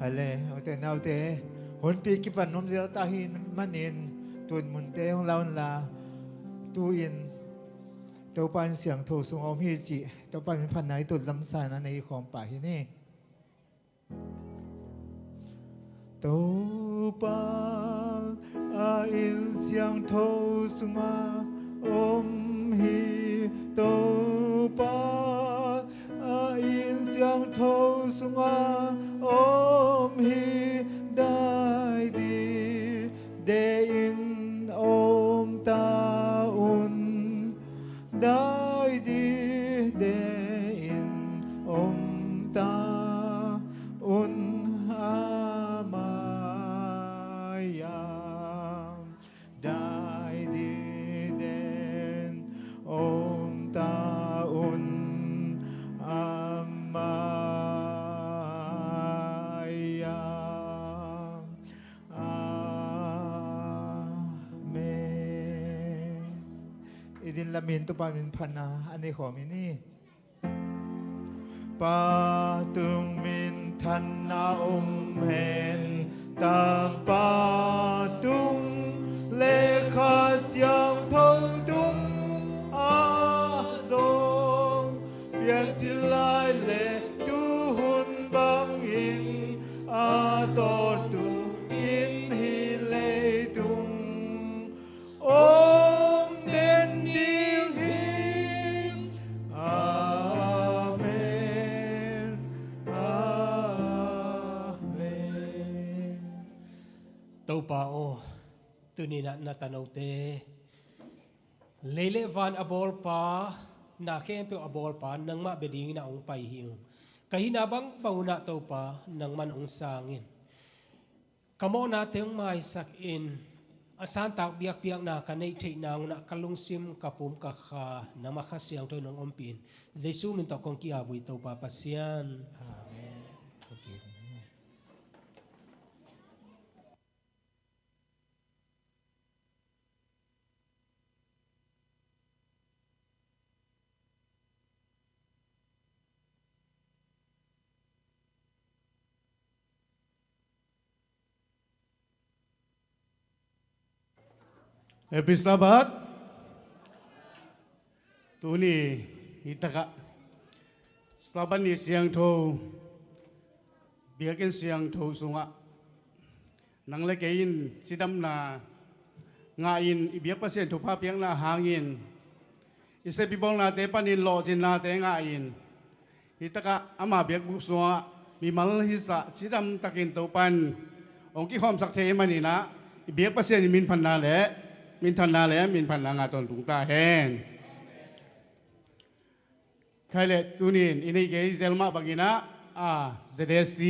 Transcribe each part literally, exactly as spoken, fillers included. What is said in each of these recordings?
Ale, ute naute, hunpi kipan nuam zel ta hi manin, tun munte hong la unla, tu-in Topa in siangtho sung a om hi cih Topa min phatna i tut lamsan a nei khawm pah hi ni. Topa a inn siangtho sunga om hi. Topa a inn siangtho sunga om hi. Dai dide in om ta un. Dai dide in om ta un a mai-ah. Dai dide in om ta un a mai-ah. Amen. I din lamin Topa min phatna a nei khawm hi ni. Pa tung minthanna om hen, Tapa tung le Kha Siangtho tung a zong, piancil lai le tuhun bangin a tawntung in hih leitung om den ding hi. Amen. Amen. Topa aw, tuni-in ah na tanote, lei le van a bawlpa, na khempeuh a bawlpa, nangmah bia dingin ah hong pai hi ung. Ka hihna bangbang un ah Topa, nangman hong sang in. Ka mawhnate hong maisak in, a santak biakpiakna ka neih theih nang un ah ka lungsim, ka pum, ka kha, nangmah Kha Siangtho in hong ompih in. Jesu min tawh kong ki-ap uh hi Topa Pasian. Amen. Happy Sabbath. Tuni hi takah Sabbath ni siangtho, biakinn siangtho sungah nang le kei in cidamna ngahin, i biak Pasian thupha piakna hangin, i sep i bawlnate panin lawhcinnate ngahin, hi takah ama biakbuk sungah mimal hisa cidam takin Topa in hong kikhawmsak thei ahih manin ah, i biak Pasian in minphatna le, minthanna le minphatna ngah tawntung ta hen. Khai le tunin i neih kei zel mah bangin ah, a, Z S C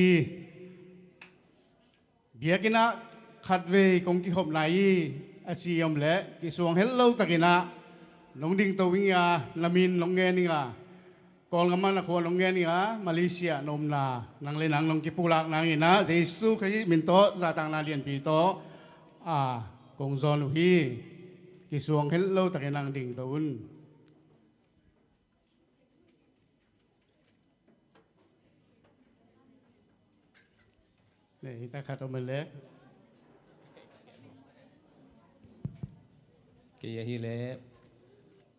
biakinn ah khatvei kong kikhopna hi a ci om leh, kisuang het lo takin ah nong dingto ing a, na min nong ngen ing a, Kawlgam ah na khua nong ngen ing a, Malaysia na omna, nang le nang nong kipulak nangin ah, Jesu Khrih min tawh, zahtakna lianpi tawh, a, kong zawn uh hi. Kisuang het lo takin nang dingto un. Nei, hi ta khat om leh. Kei ahi leh,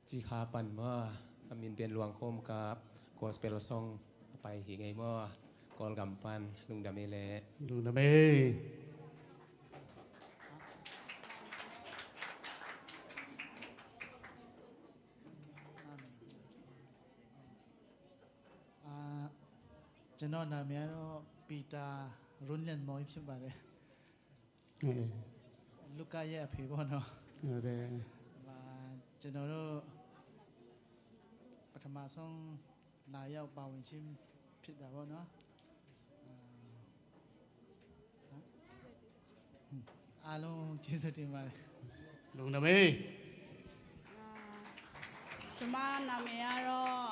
Cikha pan maw, a min pen Luang Khawm Kap, gospel song a pai hi ngei maw, Kawlgam pan, lungdam ei leh. Lungdam ei. Ah, ကျွန်တော်နာမည်ကတော့ ပီတာ ရုန်းလျံမိုင်း ဖြစ်ပါတယ်။ အဲ။ လုကာရဲ့အဖေပေါ့နော်။ ဟုတ်တယ်။ ဟိုမှာ ကျွန်တော်တို့ ပထမဆုံး လာရောက်ပါဝင်ခြင်း ဖြစ်တာပေါ့နော်။ အာ အားလုံးကျေးဇူးတင်ပါတယ်။ လူနမီး။ အာ ကျွန်မနာမည်ကတော့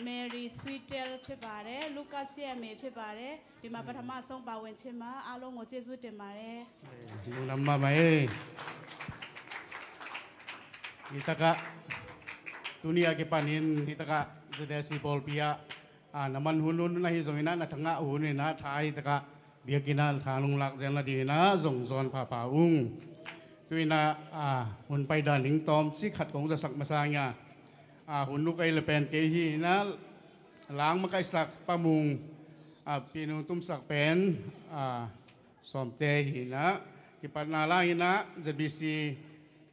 Mary Sweetel ဖြစ်ပါတယ်။ လုကာရဲ့အမေဖြစ်ပါတယ်။ ဒီမှာပထမဆုံးပါဝင်ခြင်းပါ။ အားလုံးကိုကျေးဇူးတင်ပါတယ်။ လူနမမီး။ Hi takah, tuni a kipanin hi takah, Z S C pawlpi ah, A, na man hun hun ahi zongin ah, na thangah hun in ah, tha ahi takah biakinn ah tha nong lak zel nadingin ah zong zawn phapha ung. Tu-in ah, a, hun paidan ding tawmcik khat kong zasak masa ing a, a, hun uk ei le pen kei hi in ah, lang makaihsak Pa Mung, a, pi nong tumsak pen, a, Sawmte hi in ah, kipatna lai in ah Z B C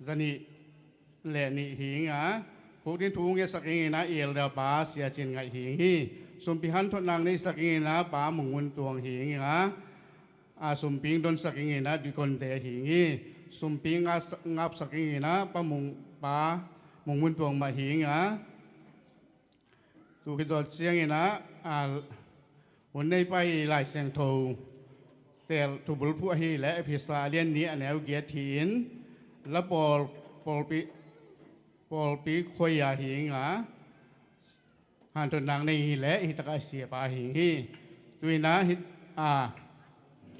zanih le nih hi ing a, khukdin thu ngetsak ing in ah, i elder pa Sia Cin Ngaih hi ing hi. Sumpi hanthotnak neisak ing in ah, Pa Mung Mun Tuang hi ing a, a, sumpi donsak ing in ah, dikonte hi ing hi. Sumpi ngapsak ing in ah, Pa Mung, Pa Mung Mun Tuang mah hi ing a, tu khit zawh ciangin ah, a, hun neipa i Lai Siangtho teel thubulphuh ahi leh Efesa a lian nih a neu giat hi in, la pawl, pawlpi, pawlpi khuai a hi ing a, hanthotnak nei hi leh hi takah siapa hi ing hi. Tu-in ah, hi, a,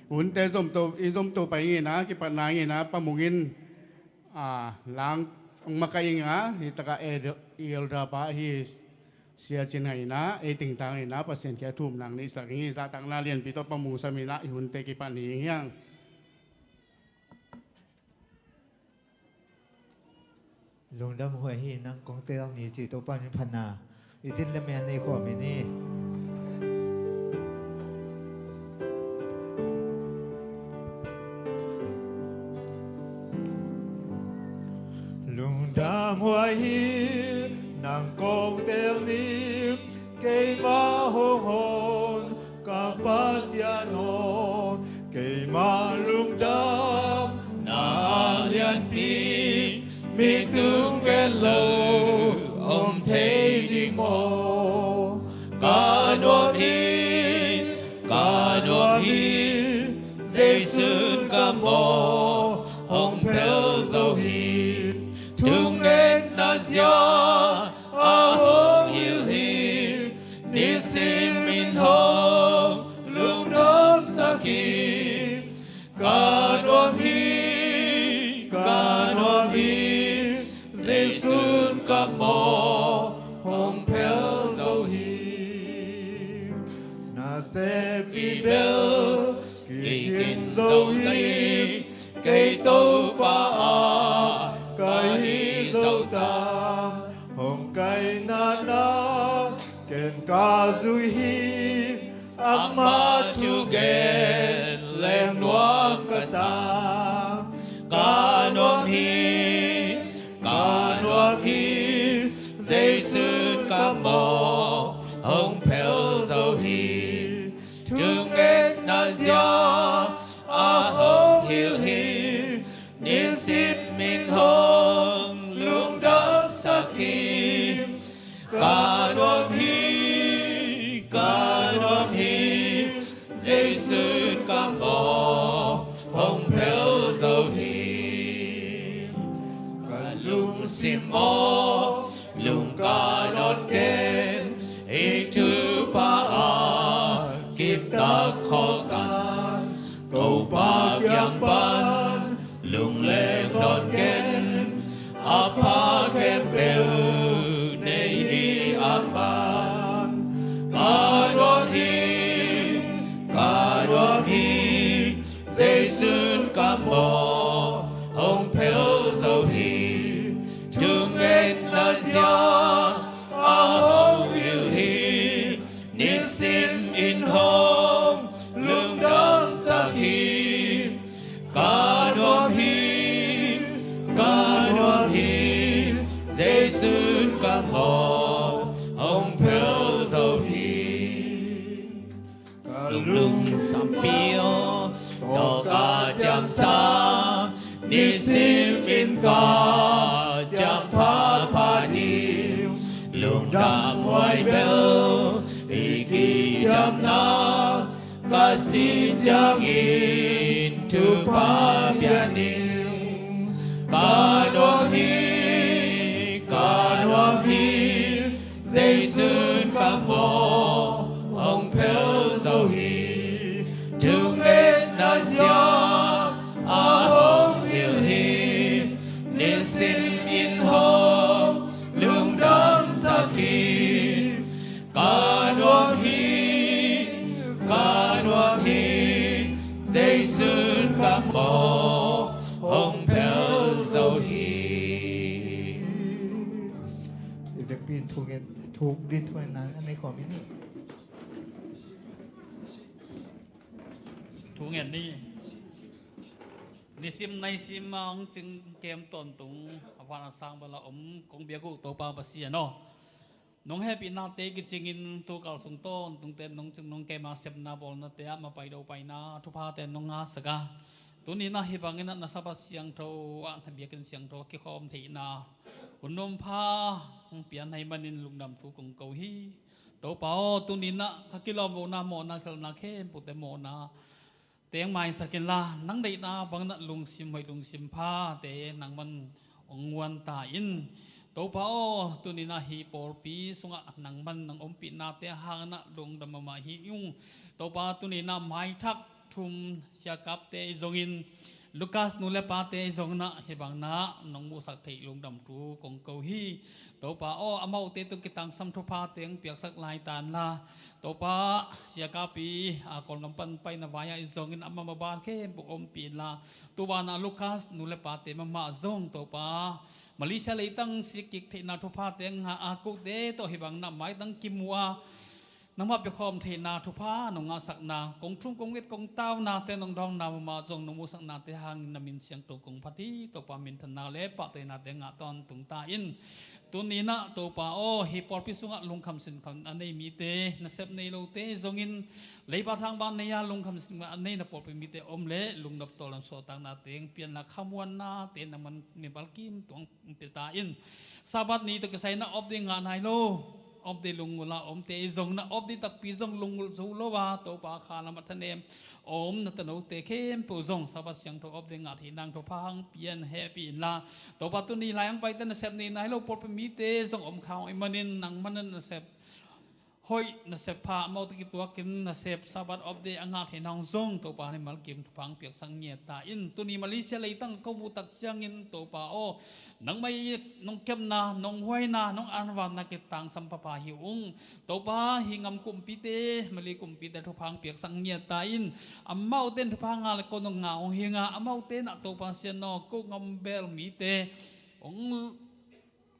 hunte zomto, i zomto pai ing in ah, kipatna ing in ah, Pa Mung in, a, lang makaih ing a, hi takah elder, elder pa hi Sia Cin Ngaih in ah, ei tingtang in ah Pasian kiang thumna neisak ing hi. Zahtakna lianpi tawh Pa Mung sam in ah, i hunte kipan hi ing hiang. Lungdam huai hi. Nang kong tel ni ci, Topa min phatna i din le mian nei khawm hi ni. Lungdam huai hi. Nang kong tel ni, keimah hong hon ka Pasian aw, keimah lungdamna a lianpi, mi tung gen lo om thei ding maw? Ka nuam hi, ka nuam hi, Jesu'n ka maw hong phel zo hi. Thungetna zia a hong hilh hi, nisim in hong lungdamsak hi. Ka nuam hi, ka nuam hi, Jesu'n ka maw hong phel zo hi. Na seppi bel kikhin zo hi, kei Topa a ka hi zo ta. Hong kaihna na ken ka zui hi, amah thugen leng nuam ka sa. Ka nuam hi, ka nuam hi, Jesu'n ka maw hong phel zo hi. Thungetna zia a hong hilh hi, nisim in hong lungdamsak hi. Ka nuam hi, ka nuam hi, Jesu'n ka maw hong phel zo hi. Ka lungsim aw, lungka nawn ken, i thupha a kiptak khawltan, Topa kiang pan lungleng nawn ken. A pha khempeuh nei hi a man. Ka nuam hi, ka nuam hi, Jesu'n ka maw hong phel zo hi. Thungetna zia a hong hilh hi, nisim in hong lungdamsak hi. Ka nuam hi, ka nuam hi, Jesu'n ka maw hong phel zo hi. Ka lungsim pi aw, tawh ka ciamsa, nisim in ka ciam phapha ding. Lungdam huai bel i kiciamna ka si ciangin thupha pia ning. Ka nuam hi, ka nuam hi, Jesu'n ka maw hong phel zo hi. Thungetna zia a hong hilh hi, nisim in hong lungdamsak hi. Ka nuam Vekpi in thu ngen, thu din thu ngen nang a nei khawm in. Thu ngen ni. Nisim naisim a hong cing kem tawntung a van a sang bala om kong biak uh Topa Pasian aw, nong hehpihnate kicingin tukal sung tawntungte nong cing nong kem a sepna bawlnate ah mapai do paina thuphate nong ngahsak a, tuni-in ah hih bangin ah na Sabbath siangtho ah na biakinn siangtho a kikhawm theihna hun nuam pha hong pian ahih manin lungdam thu kong ko hi. Topa aw, tuni-in ah ka kilawm lohna mawhna khelhna khempeuhte mawhna teng maisak inla, nang deihna bangin ah lungsim hoih lungsim phate nangman hong nguan ta in. Topa aw, tuni-in ah hih pawlpi sungah nangman nang ompihnate hangin ah lungdam mahmah hi ung. Topa, tuni-in ah maithak thum siakapte ahi zongin, Lukas nu le pate ahi zongin ah hih bangin ah nong musak theih lungdam thu kong ko hi. Topa aw, amaute tawh kitangsam thupha teng piaksak lai ta inla, Topa, siakap i, a, Kawlgam pan paina vai-ah ahi zongin amah maban khempeuh ompih inla, tu banah Lukas nu le pate mahmah zong Topa, Malaysia leitang sik kik theihna thupha teng ngah a, kote tawh hih bangin ah maitang kimu a, nangmah piakhawm theihna thupha nong ngahsakna, kong thum kong et kong taunate nong dawngna mahmah zong nong musaknate hangin na min siangtho kong phat hi. Topa, minthanna le pahtawinate ngah tawntung ta in. Tuni-in ah Topa aw, hih pawlpi sungah lungkham sinkhamna a nei mite, nasep nei lote zongin, leiba thangba nei a lungkham sinkhamna a nei na pawlpi mite om leh lungnop tawlnop suahtakna teng pianla khamuannate nangman mimal kim tuang pia ta in. Sabbath ni tawh kisai-in ah off day ngah nai lo, off day lungngulh a omte ahi zongin ah off day takpi zong lungngulh zo lo a, Topa, kha lam a thanem a om na tanote khempeuh zong Sabbath siangtho off day ngah theih nang thupha hong pian hehpih inla, Topa, tuni lai hong paite nasep nei nai lo pawlpi mite zong om kha hong ahih manin nangman na nasep hoih nasep pha amaute kituakin nasep Sabbath off day a ngah theih nang zong Topa, mimal kim thupha hong piaksak ngiat ta in. Tuni Malaysia leitang ko muh tak ciangin Topa aw, nangmah i nong kepna, nong huaina, nong anvanna kitangsam pha pha hi ung. Topa, hih gam kumpite, Malay kumpite thupha hong piaksak ngiat ta in. Amaute in thupha ngah le ko nong ngah hong hi ing a, amaute in ah Topa Pasian aw, ko gam bel mite hong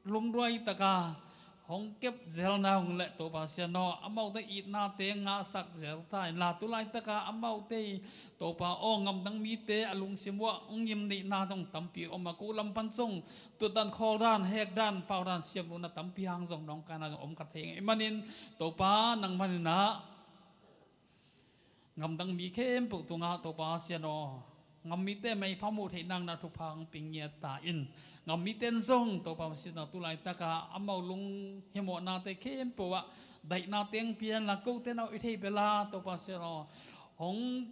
lungduai taka hong kep zelna hong leh Topa Pasian aw, amaute itnate ngahsak zel ta inla, tu laitaka amaute i Topa aw, gamdang mite a lungsim uh ah hong gim neihna zong tampi om a, ko lam pan zong tutdan, khawldan, hekdan, paudan, siamluna tampi hang zong nawngkaina zong om kha thei ahih manin, Topa, nangman in ah gamdang mi khempeuh tungah Topa Pasian aw, gam mite meipha muh theih nang na thupha hong pia ngiat ta in. Gam mite in zong Topa Pasian aw, tu laitaka amau lunghimawhnate khempeuh ah daihnate hong pianla, kote in ah i thei bela Topa Pasian aw, hong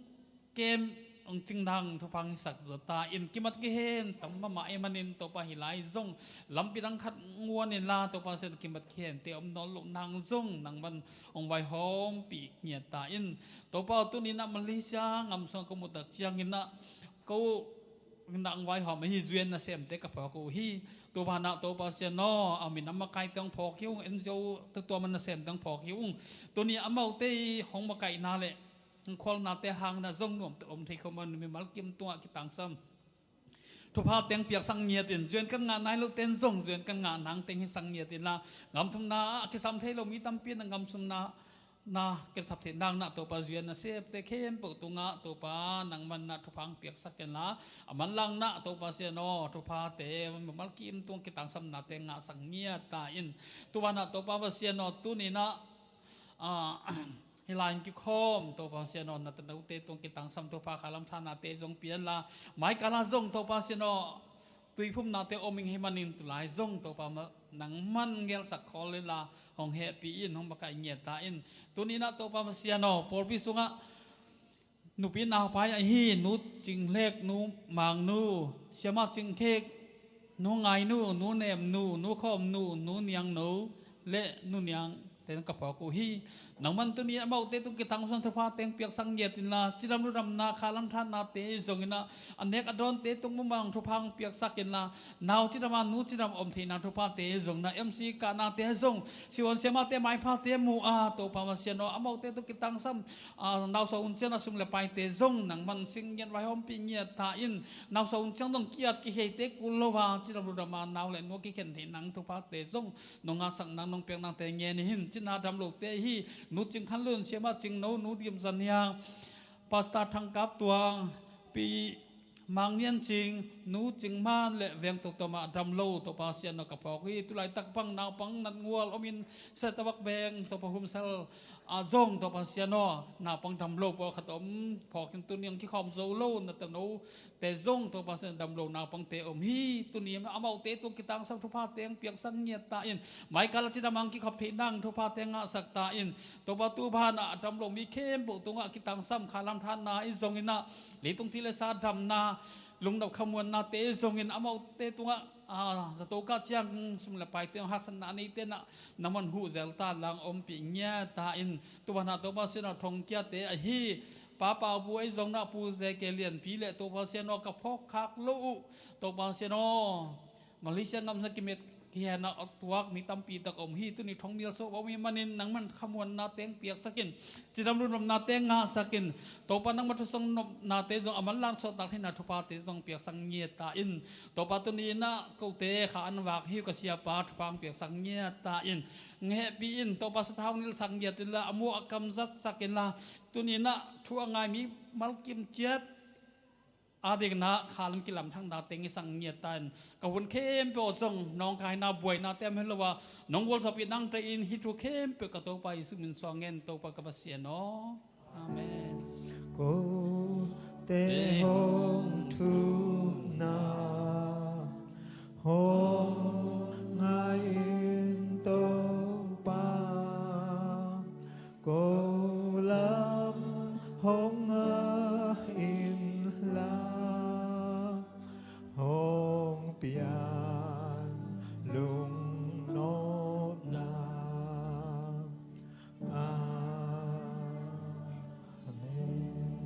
kem, hong cing nang thupha hong hisak zaw ta in. Kimat kihen tam mahmah ahih manin Topa, hih lai zong lampi dang khat nguan inla, Topa Pasian, kimat kihente om nawn loh nang zong nangman hong vaihawmpih ngiat ta in. Topa aw, tuni-in ah Malaysia gam sungah ko muh tak ciangin ah ko in ah hong vaihawm ahi U N nasemte ka phawk uh hi. Tu banah Topa Pasian aw, a minam makaite hong phawk hi ung, N G O tuamtuam a nasemte hong phawk hi ung. Tuni amaute i hong makaihna le hong khualnate hangin ah zong nuamte om thei khawm a, mimal kim tungah kitangsam thupha teng piaksak ngiat in. U N kan ngah nai lote in zong U N kan ngah nang teng hisak ngiat inla, gam thumna ah kisam thei lo mi tampi in ah gam thumna na kisap theih nang na Topa, U N nasepte khempeuh tungah Topa, nangman na thupha hong piaksak inla, a manlang na Topa Pasian aw, thuphate mimal kim tung kitangsamnate ngahsak ngiat ta in. Tu banah Topa Pasian aw, tuni-in ah, ah, hih lai-in kikhawm Topa Pasian aw, na tanote tung kitangsam thupha khalam thanate zong pianla, mai kal ah zong Topa Pasian aw, tuiphumnate om ing ahih manin tu lai zong Topa ma-, nangman gelsak khawl inla, hong hehpih in, hong makaih ngiat ta in. Tuni-in ah Topa Pasian aw, pawlpi sungah nupi naupai ahi Nu Cing Hlek, Nu Mang Nu, Siama Cing Khek, Nu Ngai Nu, Nu Nem Nu, Nu Khawm Nu, Nu Niang No le Nu Niang te ka phawk uh hi. Nangman tuni amaute tung kitangsam thupha teng piaksak ngiat inla, cidam ludamna khalam thanna te zongin ah, a nek a dawn te tung mumang thupha piaksak inla, nau cidam a nu cidam om theihna thupha te zongin ah, M C kahna te zong, siwan siama te maipha te mu a, Topa Pasian aw, amaute tung kitangsam, a, nausa hun ciang a sum le pai te zong nangman sing ngiat vai hawmpi ngiat ta in, nausa hun ciang zong kiat kihei te kul lo a, cidam ludam a nau le nu kikhen theih nang thupha te zong nong ngahsak nang, nong piak nang te ngen hi. Cina dam lo te hi, nu Cing Khan Lun, siama Cing No, nu Dim Zan Hiang, Pastor Thang Kap Tuang, pi Mang Nian Cing, nu Cing Man le veng tawh tawh mah dam lo Topa Pasian aw ka phawk hi. Tulaitak bang naupang natngual om in, Setawak veng Topa Humsel a zong Topa Pasian aw, naupang dam lo pawlkhat om, phawk in tuni ang kikhawm zo lo na tano te zong Topa Pasian dam lo naupang te om hi. Tuni amaute tung kitangsam thupha teng piaksak ngiat ta in, maikal a cidam ang kikhop theih nang thupha teng ngahsak ta in, Topa tu ban ah a dam lo mi khempeuh tungah kitangsam khalam thanna i zongin ah, leitung thil le sa damna, lungnop khamuanna te zongin amaute tungah, a, zato kah ciang sum le pai te haksatna a nei te nah, nangman huh zel ta lang ompih ngiat ta in, tu ban ah Topa Pasian aw thongkia te ahi, Pa Pau Bu ei zong nah Pu Ze Ke Lian pi le Topa Pasian aw ka phawk khak lo uh, Topa Pasian aw, Malaysia ngamsa kimet kihen ah a tuak mi tampi tak om hi. Tuni thongmil so om hi manin nangman khamuanna teng piaksak in, cidam ludamna teng ngahsak in, Topa nangma thusong nopna te zong a manlang sawttak theihna thupha te zong piaksak ngiat ta in, Topa tuni nah kote kha an vak hi uh ka siapa thupha ang piaksak ngiat ta in, ngehpi in Topa sathau nilsak ngiat inla, a mu a kam zatsak inla, tuni nah thu a ngai mi malkim ciat a dikna khalam kilam thangna teng i sang ngiat ta in, ka hun khempeuh zong nawngkaina buaina te om hi lo a, nong gualzawhpih nang te in hih thu khempeuh ka Topa Jesu min suang ngen Topa ka Pasian aw. Amen. Kote hong thumna hong ngai in Topa, ko lam hong ngah inla, hong pian lungnopna. Amen.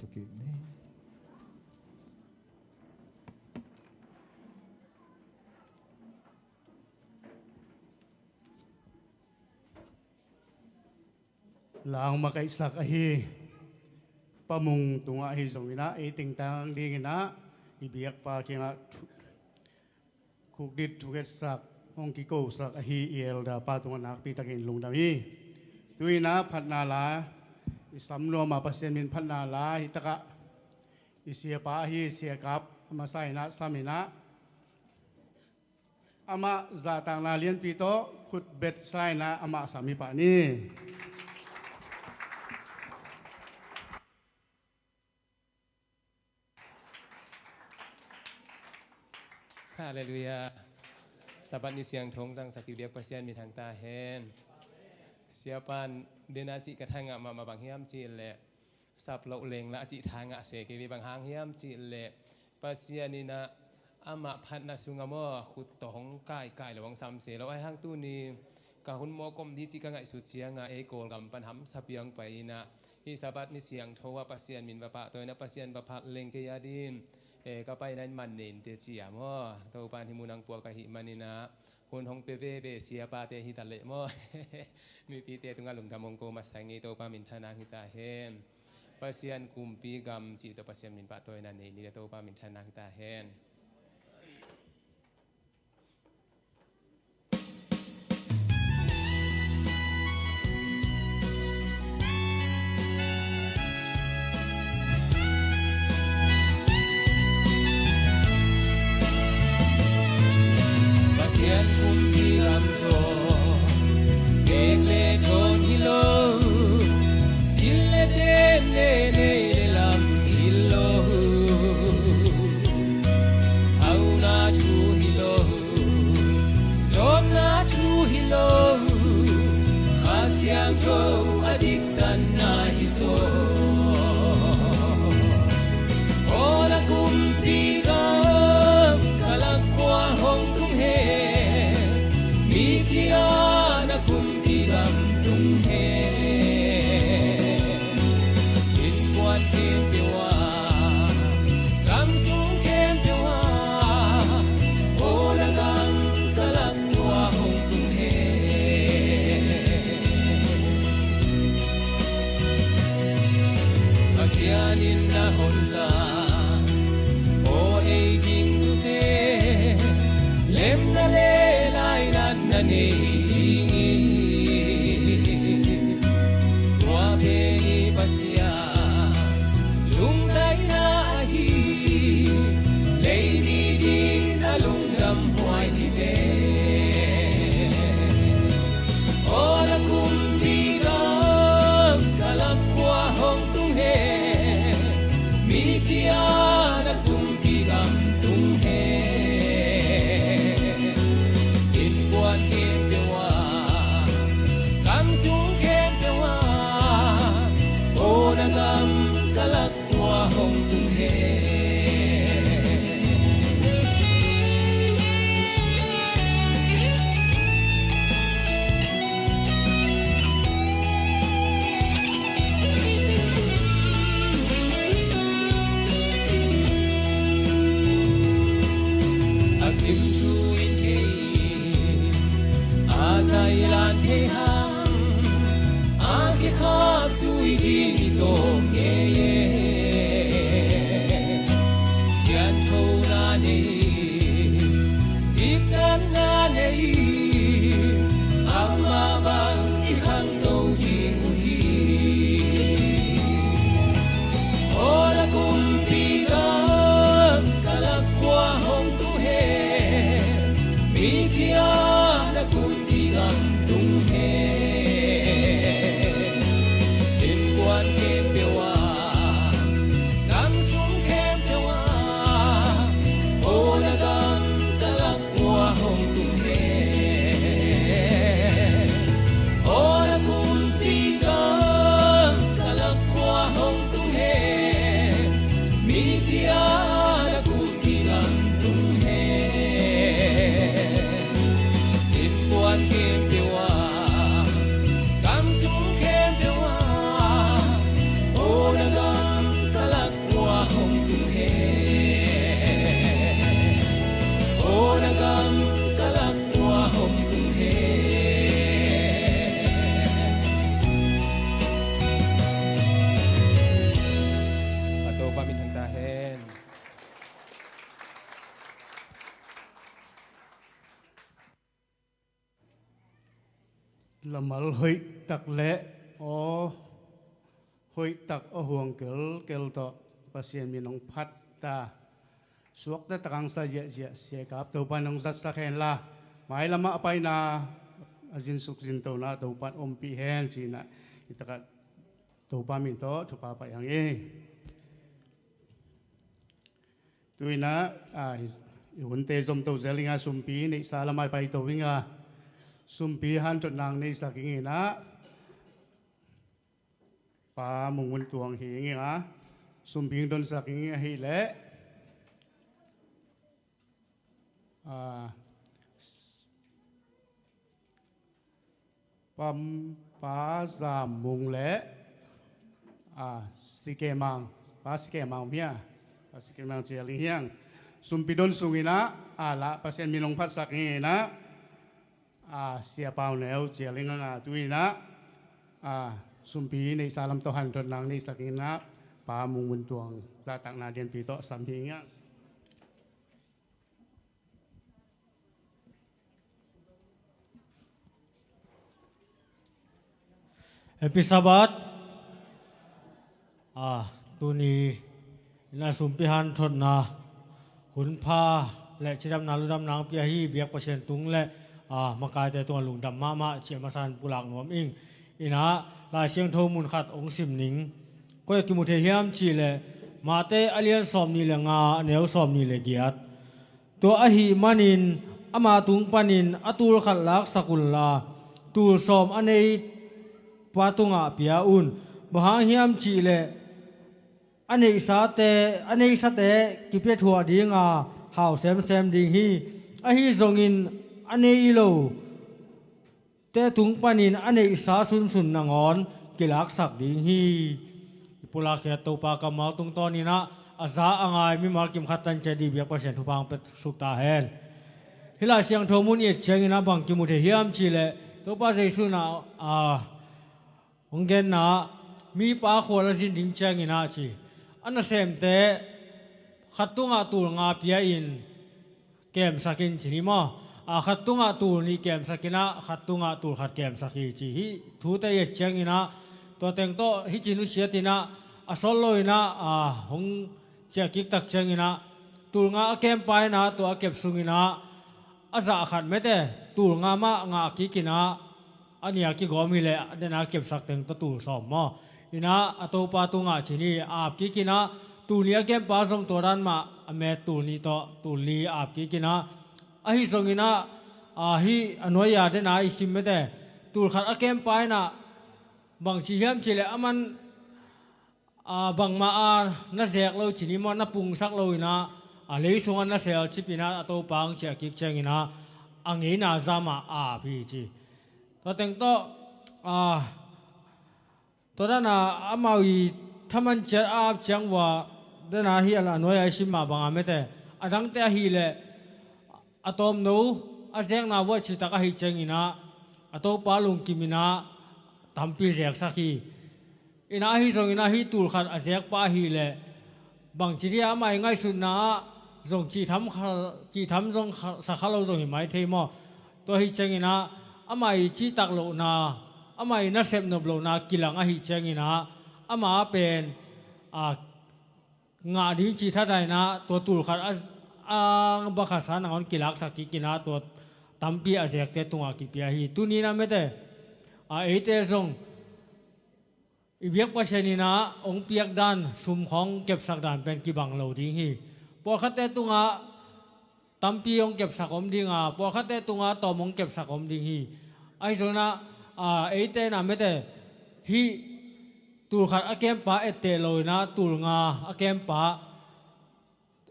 Tukik ni. Lau makaihsak ahi Pa Mung tungah ahi zongin ah, ei tengtang dingin ah i biakpa kiangah thu-, khukdit thungetsak hong kikosak ahi i elder pa tungah nakpi takin lungdam hi. Tu-in ah phatna la i sam nuam a, Pasian min phatna la hi takah i siapa ahi Sia Kap, a masa in ah sam in ah, amah zahtakna lianpi tawh khutbet sa in ah amah sam hi pah ni. Halleluiah. Sabbath ni siangtho hong zangsak i biak Pasian min thang ta hen. Siapa in den a cih ka thangah mahmah, bang hiam cih leh sap loh leng lah a cih thangah se kei ve, bang hang hiam cih leh Pasian in ah amah phatna sungah maw, khut tawh hong kaikai lo, hong sam se lo. Ahi hang tuni ka hun mawk om ding cih ka ngaihsut ciangah ei Kawlgam pan hamsa piang pai in ah, hih Sabbath ni siangtho ah Pasian min va pahtawi in ah, Pasian va phat leng kei a ding, eh, ka paina in man nei in teh ci a maw. Topa in hih mun ah hong puak ahih manin ah, hun hong pia veve siapate hi ta leh maw, mipite tungah lungdam hong ko masa ing ei. Topa min thang hi ta hen. Pasian kumpi gam cih tawh Pasian min pahtawina nei ni leh Topa min thang hi ta hen. Pasian kumpi lamsawm, nek le dawn hi lo, sil le den le nei le lam hi lo, hauna thu hi lo, zawmna thu hi lo, Kha Siangtho a diktanna hi zaw. Aw la kumpi gam, ka lak kua hong tung hen, mithi a Kumpi gam tung hen, innkuan khempeuh ah, gam sung khempeuh ah, aw na gam ka lak tua hong tung hen. Pasian in na honsa aw ei ding tute, lemna le lainatna nei ding hi. Tua pen i Pasian lungdaina ahi, lei mi ding a lungdam huai hi ve. Aw na kumpi gam ka lak kua hong tung hen, mithi a na kumpi gam tung hen. Innkuan khempeuh ah, gam sung khempeuh ah, aw na gam ka lak tua hong tung hen. A sim thu in thei, a zai lan thei hang, a kikhap zui ding i tawm ngei e. Sianthona nei, dikdanna nei, amah bang i khangto ding uh hi. Aw na kumpi gam ka lak kua hong tung hen, mithi a na kumpi gam tung hen. Innkuan khempeuh ah, gam sung khempeuh ah, aw na gam ka lak kua hong tung hen. Aw na kumpi gam ka lak kua hong tung hen, mithi a na kumpi gam tung hen. Innkuan khempeuh ah, gam sung khempeuh ah, aw na gam ka lak kua hong tung hen. Aw na gam ka lak kua hong tung hen. A Topa min thang ta hen. Lamal hoih tak le aw hoih tak a huang kelkel tawh Pasian min hong phat ta, suakta tak hong sa ziahziah Sia Kap Topa in hong zatsak hen la, mailam ah a paina, a zinsuk zintona Topa in ompih hen ci-in ah, hi tak ah Topa min tawh thupha pai hang ei. Tu-in ah, a, i hunte zomto zel ing a, sumpi neihsa lam ah i paito ing a, sumpi hanthotna neihsak ing in ah, Pa Mung Mun Tuang hi ing a, sumpi hong donsak ing ahih leh, a, Pa, Pa Zam Mung le, a, Sike Mang, Pa Sike Mang om hia, Pa Sike Mang cial ing hiang. Sumpi don sung in ah, a, la Pasian min hong phatsak ing in ah, a, Sia Pau Neu cial ing a, tu-in ah, a, sumpi neihsa lam tawh hanthotna neihsak ing in ah, Pa Mung Mun Tuang zahtakna lianpi tawh sam hi ing a. Happy Sabbath. A, tuni in a sumpi hanthotna hun pha le cidamna ludamna hong pia hi, biak Pasian tung le, a, makaite tungah lungdam mahmah ci-a masa in pulak nuam ing. In ah Lai Siangtho mun khat hong sim ning. Koi ah kimu thei hiam cih leh Mate a lian sawmnih le nga, a neu sawmnih le giat. Tua ahih manin ama tung panin a tul khat laksak unla, tul sawm a nei pa tungah pia un. Bang hang hiam cih leh a neihsate, a neihsate kipia thuah ding a, hau semsem ding hi. Ahi zongin a nei lo te tung panin a neihsa sunsun nangawn kilaksak ding hi. I pulak khiat Topa kammal tungtawninah a za a ngai mimal kim khat tan ciat dih biak Pasian thupha hong pia suk ta hen. Hih Lai Siangtho mun i et cianginah bang kimu thei hiam cihleh Topa Jesu inah a hong genna mipa khual a zin ding cianginah ci a nasemte khat tungah tul nga pia-in kemsak in ci ni maw? A khat tungah tul nih kemsak inah khat tungah tul khat kemsak hi ci. Hih thute i et cianginah tua teng tawh hih ci nusiatinah a sawt loinah a hong ciahkik tak cianginah tul nga a kempa inah tua a kep sunginah a zah khat mete tul nga mah ngah kikinah a nia kigawm hileh a dena kepsak teng tawh tul sawm maw? Inah a topa tungah ci ni ap kikinah tul nih a kempa zong tua dan mah a met tul nih tawh tul li ap kikinah ahi zonginah a hih a nuai-a dena i sim mete tul khat a kempa inah bang ci hiam cihleh a man a bangmah a na zek lo ci ni maw, na pungsak lo inah a lei sungah na sel cip inah a topa hong ciah kik cianginah a ngeina zamah a ap hi ci. Tua teng tawh a tua dana amau i thaman ciat a ap ciang vua dana hi a la nuai a i sim mah banga mete a dangte ahileh a tawmno a zekna vuah citak ahi cianginah a topa lungkiminah tampi zeksak hi. Inah ahi zonginah hih tul khat a zekpa ahileh bangci dia amah i ngaihsutna ah zong cihtham kha- cihtham zong kha- sakha lo zong hi mai thei maw? Tua ahi cianginah amah i cihtak lohna amah i nasep nop lohna kilang ahi cianginah amah a pen a ngah ding cih thatainah tua tul khat a, a bakhatsa nangawn kilaksak kikinah tua tampi a zekte tungah kipia hi. Tuninah mete a eite zong i biak Pasian inah hong piak dan sum khawng kepsak dan pen kibang lo ding hi. Pawlkhatte tungah tampi hong kepsak om dinga pawlkhatte tunga tawm hong kepsak om ding hi. Ahi zonginah a eite inah mete hih tul khat a kempa etteh lo inah tul nga a kempa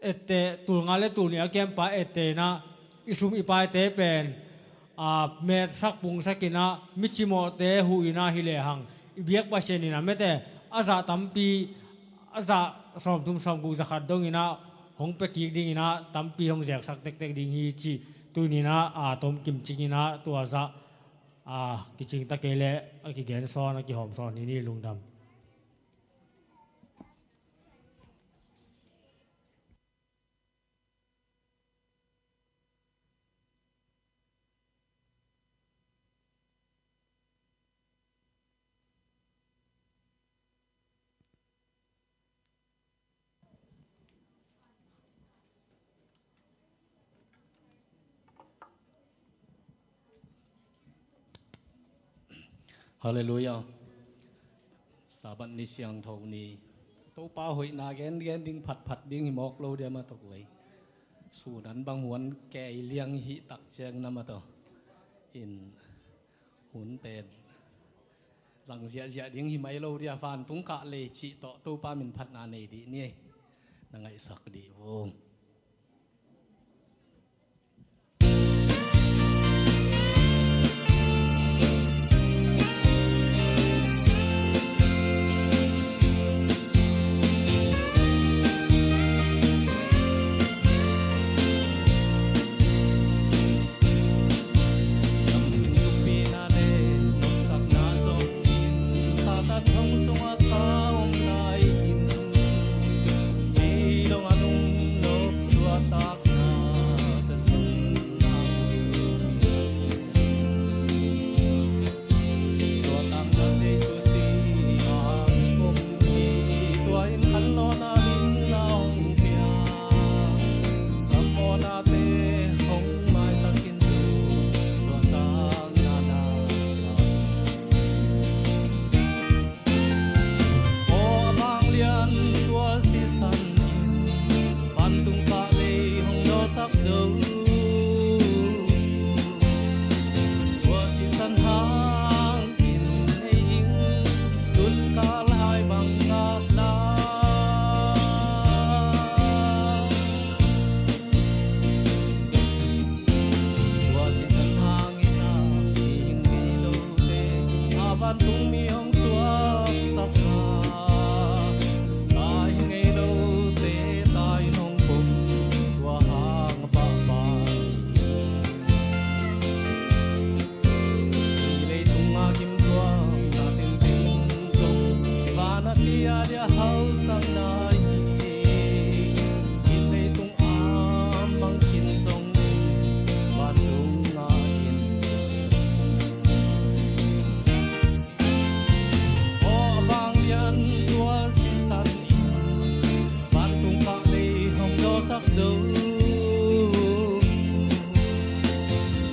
etteh tul nga le tul nih a kempa etteh inah i sum i paite pen a metsak pungsak inah micimawhte huh inah hi lehang i biak Pasian inah mete a zah tampi a zah sawmthum sawmguk zakhat donginah hong pia kik dinginah tampi hong zeksak tektek ding hi cih tuninah a tomkim cinginah tua zah a kicingta kei leh a kigensawn a kihawmsawn hi ni. Lungdam. Halleluiah. Sabbath ni siangtho ni. Topa hoihna gengen ding phatphat ding hi mawk lo dia mah tawh kuai. Sunan bang huan kei liang hih tak ciang na mah tawh in hun pen zang ziahziah ding hi mai lo dia. Vantung kah lei cih tawh Topa min phatna nei dih ni. Na ngaihsak dih vung. Vantung mi hong suaksak a, tai ngei lote tai in hong pom, tua hang a pahpah hi. Leitung a gim tuakna tengteng zong, van a kia dia hausakna hi. Leitung a mang khin zong, vantung a in. Aw, a vanglian tua sisan in, vantung pah lei hong dawsak zo.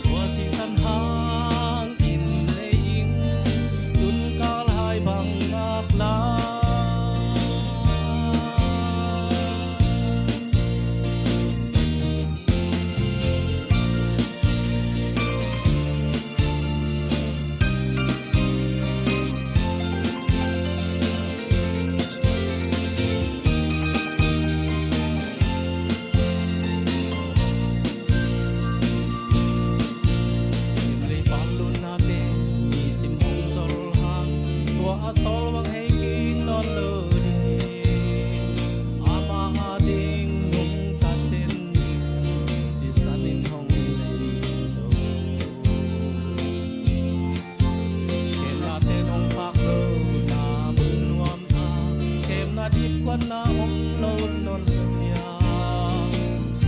Tua sisan hangin lei in, tun kal hai bang ngak lai. Sim lei pan lunnate, i sim hong zol hang, tua a sawl bang hei kik nawn lo ding. Ama ading nungta ten, sisan in hong lei zo. Kemnate nong phak lo na mun nuam a, kemna dipkuatna om lo nawn lo hia.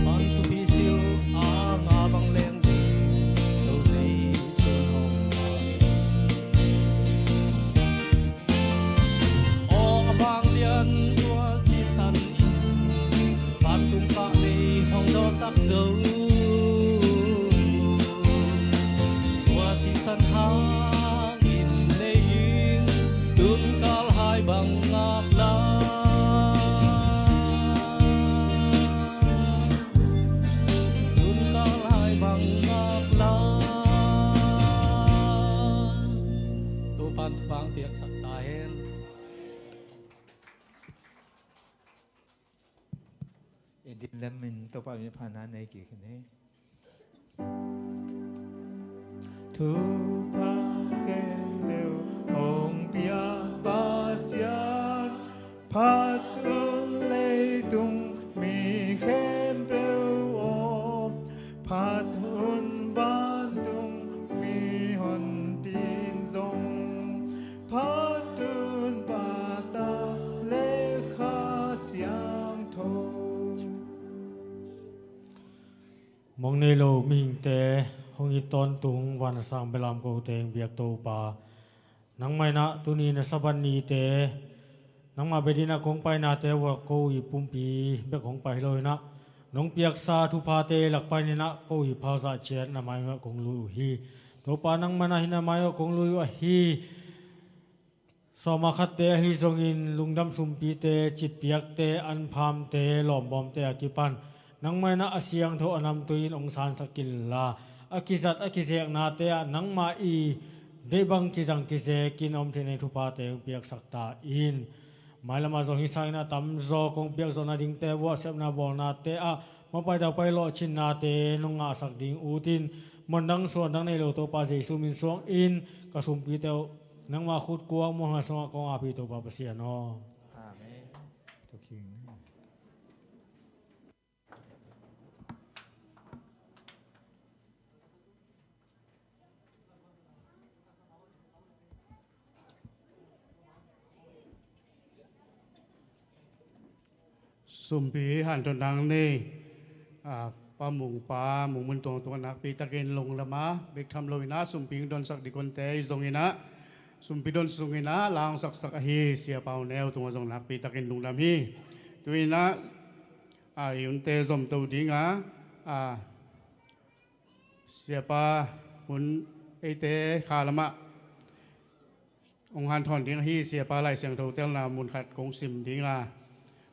Pan thupi sil a nga bang leng ding lo Jesu hong a. Aw, a vanglian tua sisan in, vantung pah lei hong dawsak zo. Tua sisan hangin lei in, tun kal hai bang ngak lai. Tun kal hai bang ngak lai. Topan thupha piaksak ta hen. I din lam in Topa min pha na nei kik hi ne. Thupha khempeuh hong piak Pasian, phat un leitung mi khempeuh aw, phat un vantung mihonpi in zong, phat un Pa, Ta le Kha Siangtho. Mong nei lo mihingte, hong it tawntung van a sang belam ko teng biak Topa, nangmah in ah tuni na Sabbath nite, nangmah bia dingin ah kong painate uah ko i pumpi bek hong pai hi lo in ah, nong piaksa thuphate lak panin ah ko i phalzah ciat na mai uah kong lui uh hi. Topa, nangmah in ah hih na mai uah kong lui uh ahi. Sawma khatte ahi zongin lungdam sumpite, citpiakte, anphamte, lawmbawmte a kipan nangmah in ah a siangtho a namtui in hong sansak inla, a kizat a kizeknate ah nangmah i deih bang kizang kizekin om theihna thuphate hong piaksak ta in. Mailam ah zong hih sangin a tamzaw kong piakzawh nadingte, vuah sepna bawlnate ah mapai daupai lawhcinnate nong ngahsak ding ut in, muan dang suan dang nei lo Topa Jesu min suangin ka sumpite uh nangmah khut kuang muanhuai sungah kong ap hi, Topa Pasian aw. Amen. Sumpi hanthawn dang nei, a, Pa Mung pa, Mung Mun Tuang tungah nakpi takin lungdam a, bek tham lo in ah sumpi hong donsak dikonte i zong in ah, sumpi don sung in ah la hong saksak ahi Sia Pau Neu tungah zong nakpi takin lungdam hi. Tu in ah, a, i hunte zomto ding a, a, Siapa hun eite kha lamah hong hanthawn ding ahi Siapa Lai Siangtho telna mun khat kong sim ding a,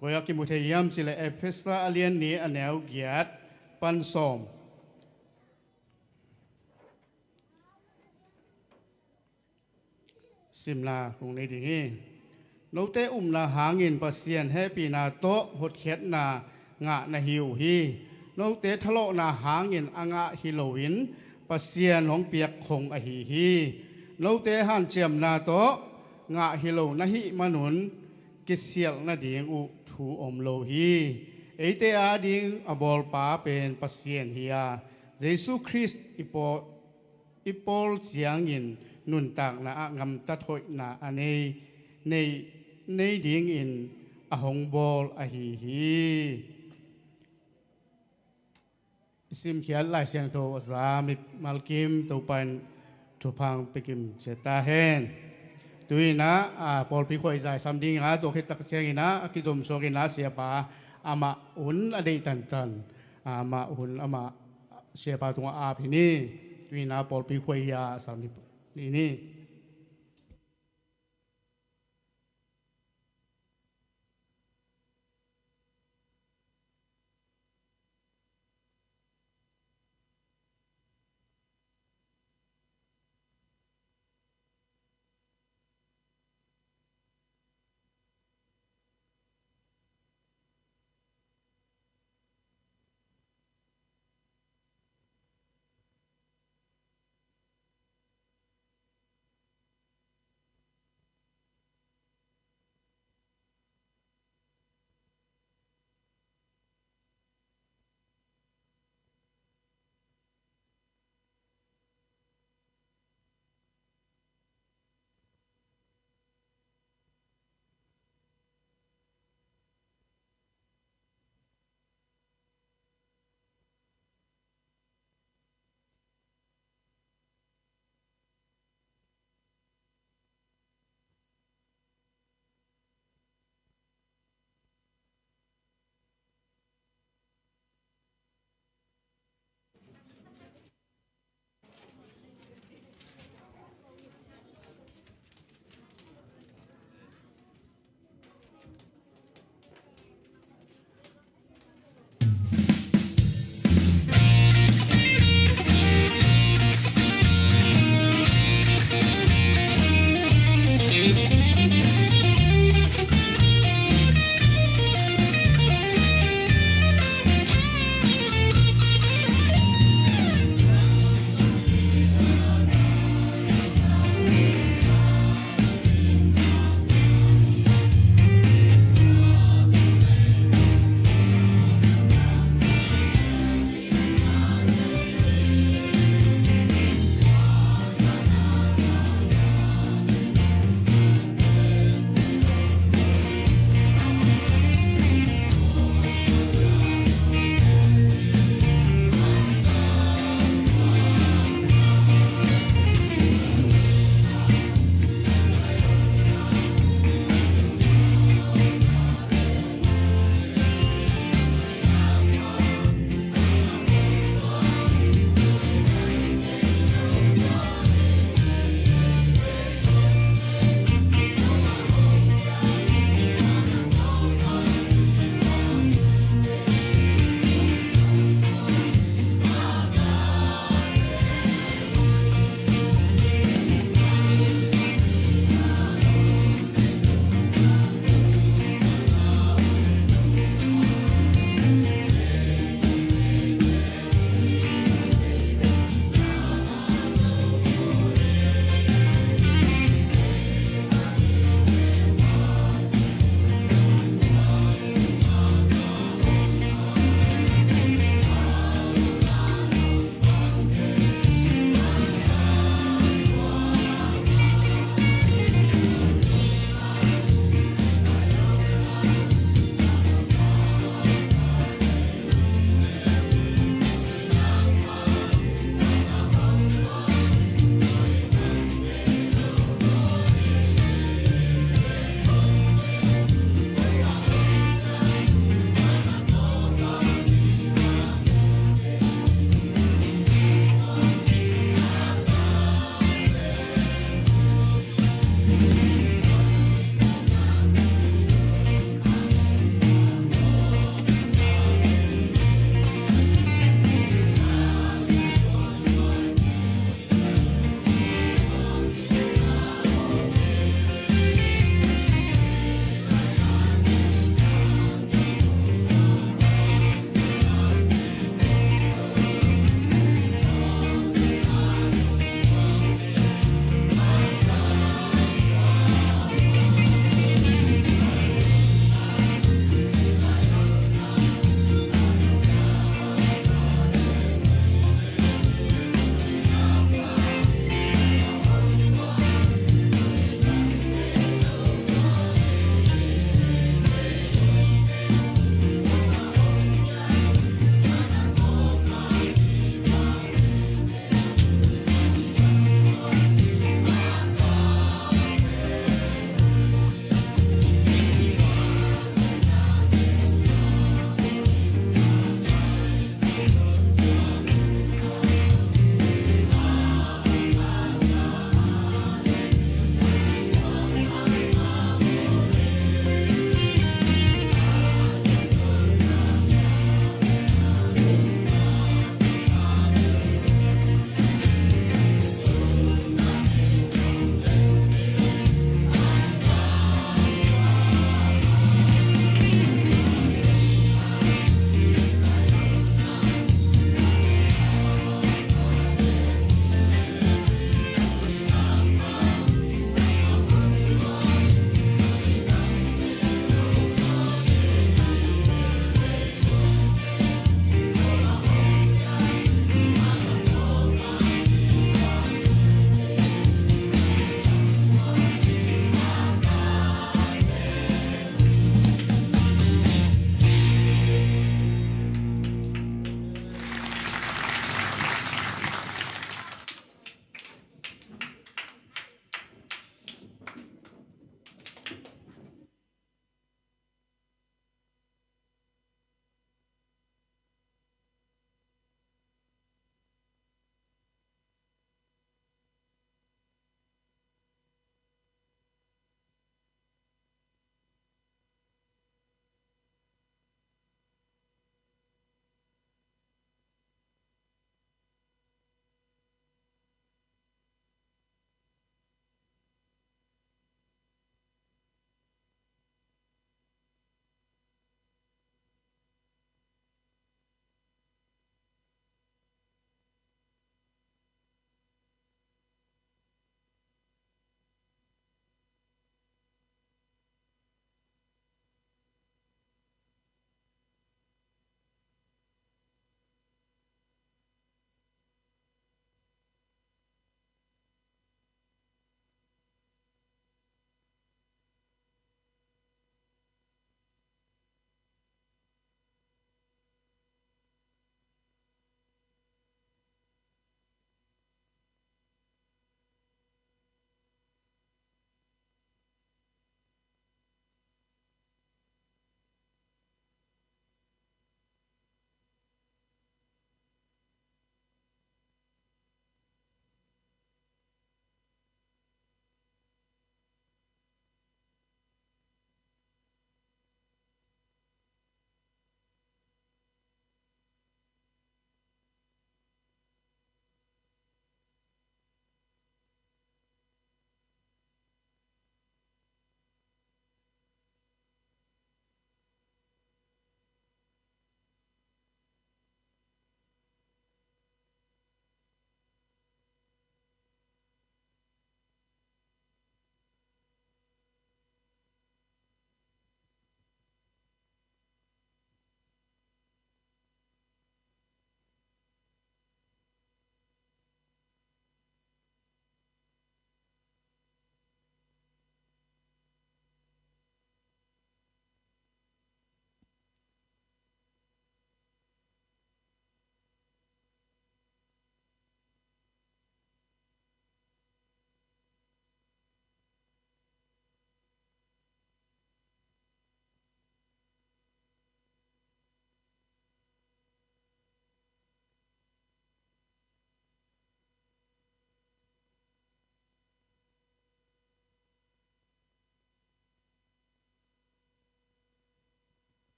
koi ah kimu thei hiam cih leh Efesa a lian nih a neu giat pan sawm. Simna kong nei ding hi. Note upna hangin Pasian hehpihna tawh hotkhiatna ngah na hi uh hi. Note thalawhna hangin a ngah hi loin Pasian hong piak khong ahi hi. Note hanciamna tawh ngah hi lo na hih manun kisialh nading uh thu om lo hi. Eite ading a bawlpa pen Pasian hi a, Jesu Khrist i paw-, i pawl ciangin nuntakna ah gamtat hoihna a nei, nei, nei dingin a hong bawl ahi hi. I simkhiat Lai Siangtho a za mimal kim Topa in thupha hong pia kim ciat ta hen. Tu-in ah, a, pawlpi khuai zai sam ding a, tua khit tak ciangin ah, a kizom suak in ah, siapa amah hun a deih tantan, amah hun amah siapa tungah ap hi ni. Tu-in ah pawlpi khuai hi a sam hi ni.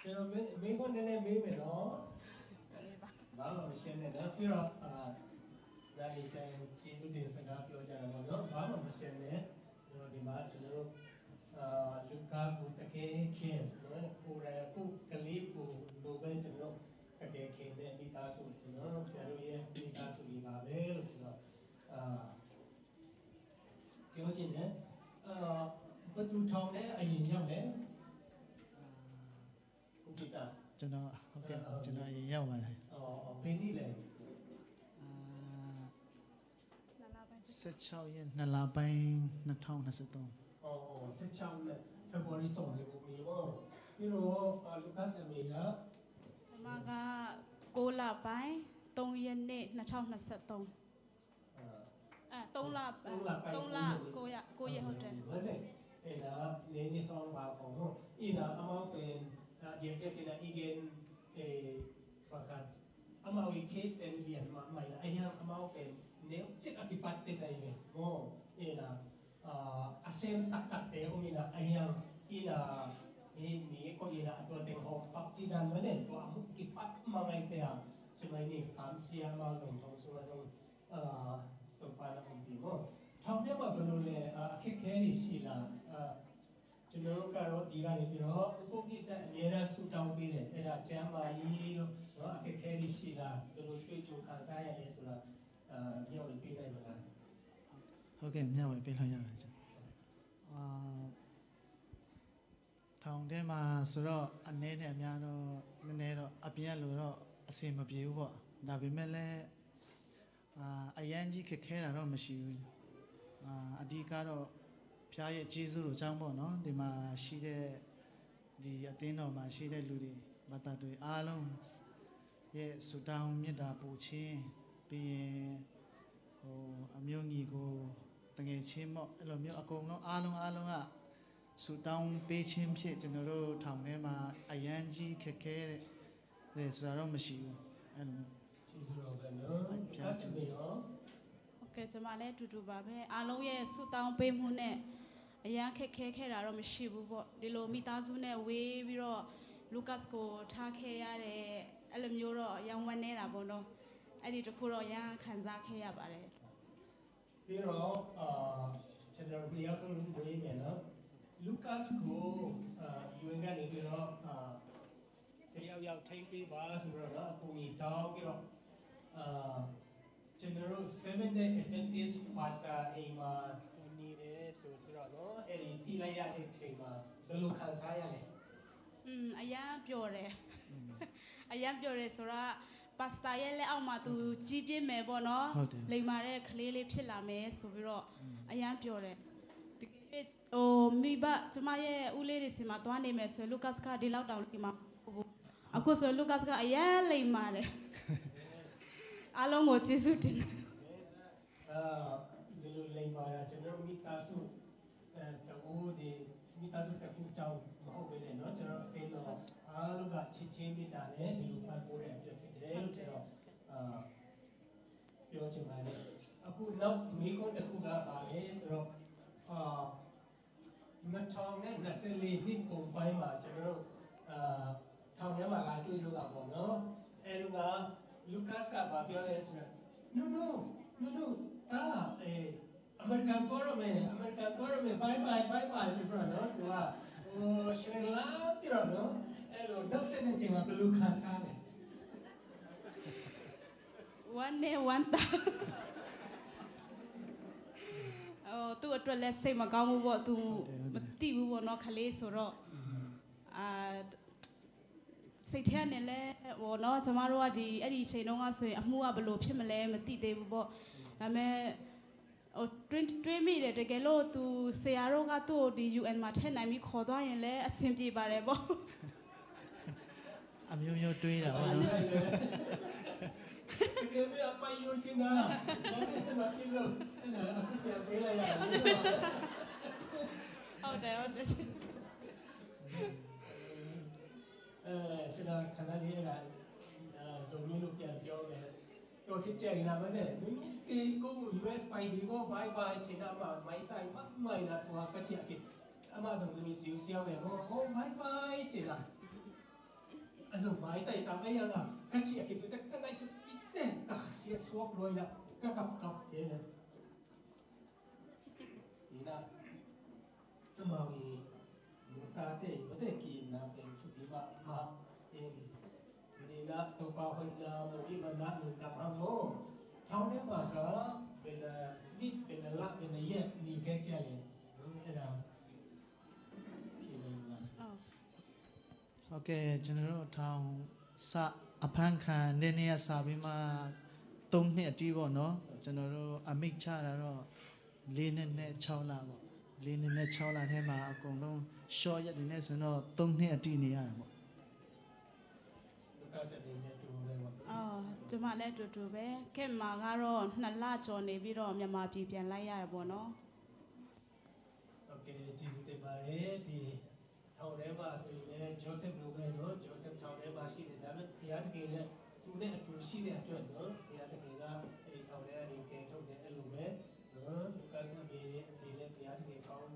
ကျွန်တော်မေးမေးခွန်းနည်းနည်းမေးမယ်နော်။ ဘာမှမရှင်းနဲ့နော်ပြီးတော့အာဒါနေကျရင်ကျေးဇူးတင်စကားပြောကြတာပေါ့နော်ဘာမှမရှင်းနဲ့ကျွန်တော်ဒီမှာကျွန်တော်တို့အာလူကာကိုတကယ်ခင်နော်ကိုယ်တိုင်ကိုယ်ကလေးကိုလိုပဲကျွန်တော်တကယ်ခင်တဲ့မိသားစုကျွန်တော်ဆရာတို့ရဲ့မိသားစုတွေပါပဲလို့ကျွန်တော်အာပြောချင်တယ်အာဘယ်သူထောင်တဲ့အရင်ရောက်လဲအာ ဟုတ်ကဲ့ကျွန်တော်ဟုတ်ကဲ့အာကျွန်တော်အရင်ရောက်ပါတယ်အော်အော်ဘယ်နှစ်လဲအာနှစ်လပိုင်းဆယ့်ခြောက်ရက်နှစ်လပိုင်းနှစ်ထောင်နှစ်ဆယ့်သုံးအော်အော်ဆယ့်ခြောက်နဲ့ February ဆောင်နေပုံမျိုးပြီးတော့အာ Lucas အမေကကျွန်မကကိုးလပိုင်းသုံးရက်နေ့နှစ်ထောင်နှစ်ဆယ့်သုံး အဲသုံးလအဲသုံးလပိုင်းသုံးလကိုးရက်ကိုးရက်ဟုတ်တယ်ဟုတ်တယ်အဲဒါနေနေဆောင်ပါပေါ့နော်အဲ့ဒါအမောက်ပင်ဒါဒီကဲကဲဒါ again အဲဘာကအမောက် case တဲ့နေရာမှာမိုင်အရင်အမောက်ပင်နေစစ်အကိပတ်တဲ့တိုင်မောအဲ့ဒါအာ အစဲတတ်တတ်တဲ့ဦးမင်းအရင်အင်းအင်းကိုရအတော်တဲ့ဟောပတ်စီဒန်မနဲ့တော့အမှုကိပတ်မငိုက်တဲ့ကျွန်တော်နေကမ်းစီအမောက်ဆုံးဆုံးဆုံး အာတုံးပါလာပြီဒီမောထောင်ထဲမှာဘယ်လိုလဲအာအခက်ခဲတွေရှိလားအာကျွန်တော်တို့ကတော့ဒီကနေပြီးတော့ဥပုပ်ကိတအမြဲတမ်းဆူတောင်းပေးတယ်အဲ့ဒါကျမ်းမာရေးလို့နော်အခက်ခဲတွေရှိလားဘယ်လိုတွေ့ကြုံခံစားရလဲဆိုတာအာမျှဝေပေးနိုင်မလားဟုတ်ကဲ့မျှဝေပေးလို့ရပါတယ်ကျွန်တော်အာ ထောင်ထဲမှာဆိုတော့အနည်းနဲ့အများတော့နည်းနည်းတော့အပြင်ကလူတော့အဆင်မပြေဘူးပေါ့ဒါပေမဲ့လည်းအာအရမ်းကြီးခက်ခဲတာတော့မရှိဘူးအာအဓိကတော့ဖျားရဲ့ကျေးဇူးတော်ကြောင့်ပေါ့နော်ဒီမှာရှိတဲ့ဒီအသင်းတော်မှာရှိတဲ့လူတွေဘာသာတွေအားလုံးရဲ့ဆူတောင်းမေတ္တာပို့ခြင်းပြီးရင်ဟိုအမျိုးညီကိုတငယ်ချင်းပေါ့အဲ့လိုမျိုးအကုန်လုံးအားလုံးအားလုံးက ဆူတောင်းပေးခြင်းဖြင့်ကျွန်တော်တို့ထောင်ထဲမှာအရမ်းကြီးခက်ခဲတဲ့တယ်ဆိုတာတော့မရှိဘူးအဲ့လိုမျိုးကျေးဇူးတော်ပဲနော်ဘုရားကျေးဇူးဟုတ်ကဲ့ကျွန်မလည်းအတူတူပါပဲအားလုံးရဲ့ဆူတောင်းပေးမှုနဲ့အရမ်းခက်ခဲခဲ့တာတော့မရှိဘူးပေါ့ဒီလိုမိသားစုနဲ့ဝေးပြီးတော့လူကတ်ကိုထားခဲ့ရတဲ့အဲ့လိုမျိုးတော့အရမ်းဝမ်းနည်းတာပေါ့နော်အဲ့ဒီတစ်ခုတော့အရမ်းခံစားခဲ့ရပါတယ် ပြီးတော့အာကျွန်တော်နှစ်ယောက်စလုံးမေးမယ်နော်။ Lucas ကိုအာ UN ကနေပြီးတော့အာတယောက်ယောက်ထိန်းပေးပါဆိုတော့နော်အကူအညီတောင်းပြီးတော့အာကျွန်တော်တို့ Seventh Day Adventist Pastor အိမ်မှာသူနေတယ်ဆိုပြီးတော့နော်အဲ့ဒီသိလိုက်ရတဲ့အချိန်မှာဘယ်လိုခံစားရလဲ။ อืมအရမ်းပျော်တယ်အရမ်းပျော်တယ်ဆိုတော့ pastor ရဲ့လက်အောက်မှာသူကြီးပြင်းမယ်ပေါ့နော်လိမ္မာတဲ့ကလေးလေးဖြစ်လာမယ်ဆိုပြီးတော့အရမ်းပျော်တယ်တကယ်ဟိုမိဘကျမရဲ့ဦးလေးတွေဆီမှာသွားနေမယ်ဆိုရင် Lucas ကဒီလောက်တောင်လိမ္မာမဟုတ်ဘူးအခုဆိုရင် Lucas ကအရမ်းလိမ္မာတယ်အားလုံးကိုကျေးဇူးတင်တယ် အာဒီလိုလိမ်ပါတာကျွန်တော်မိသားစုအဲတအိုးဒီမိသားစုတစ်ခုကြောင့်မဟုတ်ဘဲနဲ့เนาะကျွန်တော်အသင်းတော်အားလုံးကချစ်ချင်းမေတ္တာနဲ့ဒီလိုပံ့ပိုးတဲ့အတွက်ဖြစ်တယ်လို့ကျွန်တော်အာပြောချင်ပါတယ်အခုနောက်မိကုန်းတစ်ခုကပါလေဆိုတော့အာ နှစ်ထောင်နဲ့နှစ်ဆယ့်လေးနှစ်ကုန်ပိုင်းမှာကျွန်တော်တို့အာထောင်ထဲမှာလာတွေ့လို့တာပေါ့နော်အဲလိုကလူကတ်ကဘာပြောလဲဆိုတော့နုနုနုနုတာအဲအမေရိကန်သွားတော့မယ်အမေရိကန်သွားတော့မယ် bye bye bye bye ဆိုတော့နော်သူကဟိုရှင်လာပြီးတော့နော်အဲလိုနောက်ဆက်နေချိန်မှာဘယ်လိုခံစားလဲ ဝမ်းနည်းဝမ်းသာဟိုသူ့အတွက်လည်းစိတ်မကောင်းဘူးပေါ့သူမသိဘူးပေါ့နော်ကလေးဆိုတော့အာစိတ်ထဲကနေလဲပေါ့နော်ကျမတို့ကဒီအဲ့ဒီအချိန်တုန်းကဆိုရင်အမှုကဘယ်လိုဖြစ်မလဲမသိသေးဘူးပေါ့ဒါပေမဲ့ဟိုတွင်းတွင်းမိတယ်တကယ်လို့သူဆရာတို့ကသူ့ကိုဒီ UN မှာထည့်နိုင်ပြီးခေါ်သွားရင်လည်းအဆင်ပြေပါတယ်ပေါ့အမျိုးမျိုးတွေးတာပေါ့နော်တကယ်ဆိုအပိုင်ယူချင်တာဘာဖြစ်လဲမဖြစ်လို့အဲ့ဒါအခုပြန်ပေးလိုက်ရတယ်ဟုတ်တယ်ဟုတ်တယ်အဲကျွန်တော်ခဏလေးအဲ့ဒါအဲဇိုမင်းတို့ပြန်ပြောမယ်တော်ဖြစ်ကြရင်လာမနဲ့မင်းတို့တေကို US ပိုင်ဒီကို bye bye ချင်တာမှမိုင်းတိုင်းမမိုင်းတာကွာကချင်အဖြစ်အမှဆုံးမင်းစီဦးစီအောင်မယ်ဟော bye bye ချင်တာ A zong maitai sa mai a, ka ciah khit uh teh ka ngaihsut khit teh ka siatsuak lua in ah ka kapkap ci a. Ina, amau i nu tate i mate ki-itna pen thupi mahmah in, ina, Topa hoihna mu i manna nuntak hang maw. Thau ne mah ka bena nih bena lah bena yet ni khek cia le. Ina. ဟုတ်ကဲ့၊ ကျွန်တော်တို့ထောင်စအဖမ်းခံတဲ့နေ့ကစပြီးမှသုံးနှစ်အထိပေါ့နော်၊ ကျွန်တော်တို့အမိန့်ချတာတော့လေးနှစ်နဲ့ခြောက်လပေါ့။ လေးနှစ်နဲ့ခြောက်လထဲမှာအကုန်လုံးရှော့ရက်တွေနဲ့ဆိုရင်တော့သုံးနှစ်အထိနေရတယ်ပေါ့။ အော်၊ ကျွန်မလည်းအတူတူပဲ။ ခက်မှာကတော့နှစ်လကျော်နေပြီးတော့မြန်မာပြည်ပြန်လိုက်ရတယ်ပေါ့နော်။ ဟုတ်ကဲ့၊ ကျေးဇူးတင်ပါတယ်။ ဒီထောင်ထဲမှာဆိုရင်လည်း Joseph လိုပဲနော်၊ Joseph ထောင်ထဲမှာရှိတယ်။ ဒါပေမဲ့ဘုရားသခင်နဲ့သူနဲ့အတူရှိတဲ့အတွက်နော်၊ ဘုရားသခင်ကအဲဒီထောင်ထဲကနေကယ်ထုတ်တယ်၊ အဲ့လိုပဲနော်။ လူကာ့အမေနဲ့အဖေလည်းဘုရားသခင်ကောင်း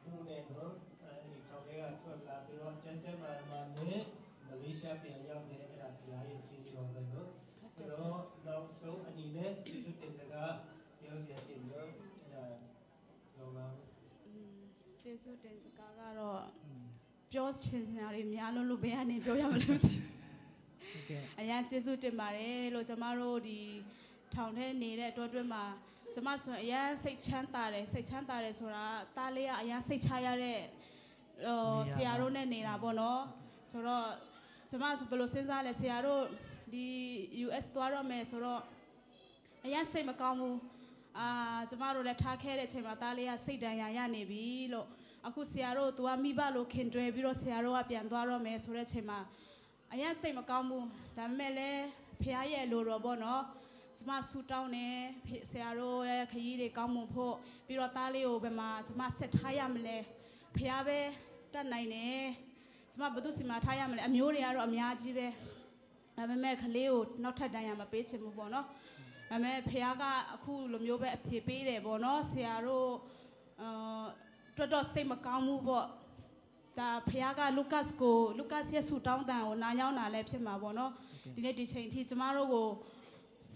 မှုနဲ့နော်၊ အဲဒီထောင်ထဲကထွက်လာပြီးတော့ကျန်းကျန်းမာမာနဲ့မလေးရှားပြန်ရောက်တယ်။ အဲ့ဒါဘုရားရဲ့ကျေးဇူးတော်ပဲနော်။ ဆိုတော့နောက်ဆုံးအနေနဲ့ကျေးဇူးတင်စကားပြောစရာရှိတယ်နော်။ အဲ့ဒါ อืม၊ ကျေးဇူးတင်စကားကတော့၊ อืม၊ ပြောချင်တာတွေများလို့လို့ဘယ်ကနေပြောရမလဲမသိဘူး။ ဟုတ်ကဲ့။ အရမ်းကျေးဇူးတင်ပါတယ်လို့၊ ကျမတို့ဒီထောင်ထဲနေတဲ့အတောအတွင်းမှာကျမဆိုရင်အရမ်းစိတ်ချမ်းသာတယ်။ စိတ်ချမ်းသာတယ်ဆိုတာ၊ သားလေးကအရမ်းစိတ်ချရတဲ့၊ အော်၊ နေရာပါ။ ဆရာတို့နဲ့နေတာပေါ့နော်။ ဟုတ်ကဲ့။ ဆိုတော့ကျမဆိုဘယ်လိုစဉ်းစားလဲ၊ ဆရာတို့ဒီ ယူအက်စ် သွားတော့မယ်ဆိုတော့ အရမ်းစိတ်မကောင်းဘူး။ အာ၊ ကျမတို့လည်းထားခဲ့တဲ့အချိန်မှာသားလေးကစိတ်ဒဏ်ရာရနေပြီလို့။ အခုဆရာတို့၊ သူကမိဘလိုခင်တွယ်ပြီးတော့ဆရာတို့ကပြန်သွားတော့မယ်ဆိုတဲ့အချိန်မှာအရမ်းစိတ်မကောင်းဘူး။ ဒါပေမဲ့လည်းဘုရားရဲ့အလိုတော်ပေါ့နော်။ ကျမဆုတောင်းတယ်၊ ဖေ၊ ဆရာတို့ရဲ့ခရီးတွေကောင်းမွန်ဖို့၊ ပြီးတော့သားလေးကိုဘယ်မှာကျမဆက်ထားရမလဲ။ ဘုရားပဲတတ်နိုင်တယ်။ ကျမဘယ်သူ့ဆီမှာထားရမလဲ။ အမျိုးတွေကတော့အများကြီးပဲ။ ဒါပေမဲ့ကလေးကိုနောက်ထပ်ဒဏ်ရာမပေးချင်ဘူးပေါ့နော်။ ဒါပေမဲ့ဘုရားကအခုလိုမျိုးပဲအဖြေပေးတယ်ပေါ့နော်။ ဆရာတို့၊ အာ၊ အတွက်တော့စိတ်မကောင်းဘူးပေါ့။ ဒါဘုရားကလူးကတ်ကို၊ လူးကတ်ရဲ့ဆုတောင်းသံကိုနားယောင်းတာလည်းဖြစ်မှာပေါ့နော်။ ဟုတ်ကဲ့။ ဒီနေ့ဒီချိန်ထိကျမတို့ကို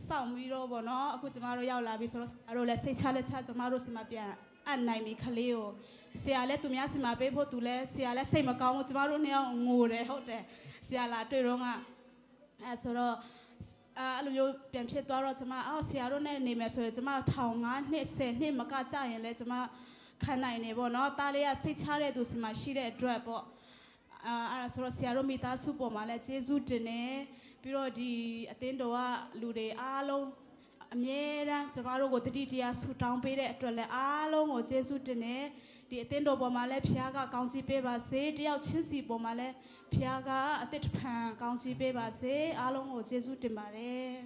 စောင့်ပြီးတော့ပေါ့နော်၊ အခုကျမတို့ရောက်လာပြီဆိုတော့ဆရာတို့လည်းစိတ်ချလက်ချကျမတို့ဆီမှာပြန်အပ်နိုင်ပြီကလေးကို။ ဆရာလည်းသူများဆီမှာပေးဖို့၊ သူလည်း၊ ဆရာလည်းစိတ်မကောင်းဘူး။ ကျမတို့နှစ်ယောက်ငိုတယ်။ ဟုတ်တယ်။ ဆရာလာတွေ့တော့က အဲဆိုတော့၊ အဲ၊ အဲ့လိုမျိုးပြန်ဖြစ်သွားတော့ကျမ၊ အော်၊ ဆရာတို့နဲ့နေမယ်ဆိုရင်ကျမထောင်ငါးနှစ်ဆယ်နှစ်မကကျရင်လည်းကျမခံနိုင်နေပေါ့နော်။ သားလေးကစိတ်ချတဲ့သူဆီမှာရှိတဲ့အတွက်ပေါ့။ အာ၊ အဲ့ဒါဆိုတော့ဆရာတို့မိသားစုပေါ်မှာလည်းကျေးဇူးတင်တယ်။ ပြီးတော့ဒီအသင်းတော်ကလူတွေအားလုံး၊ အမြဲတမ်းကျမတို့ကိုသတိတရားဆုတောင်းပေးတဲ့အတွက်လည်းအားလုံးကိုကျေးဇူးတင်တယ်။ ဒီအသင်းတော်ပေါ်မှာလည်းဘုရားကကောင်းချီးပေးပါစေ။ တစ်ယောက်ချင်းစီပေါ်မှာလည်းဘုရားကအသစ်တစ်ဖန်ကောင်းချီးပေးပါစေ။ အားလုံးကိုကျေးဇူးတင်ပါတယ်။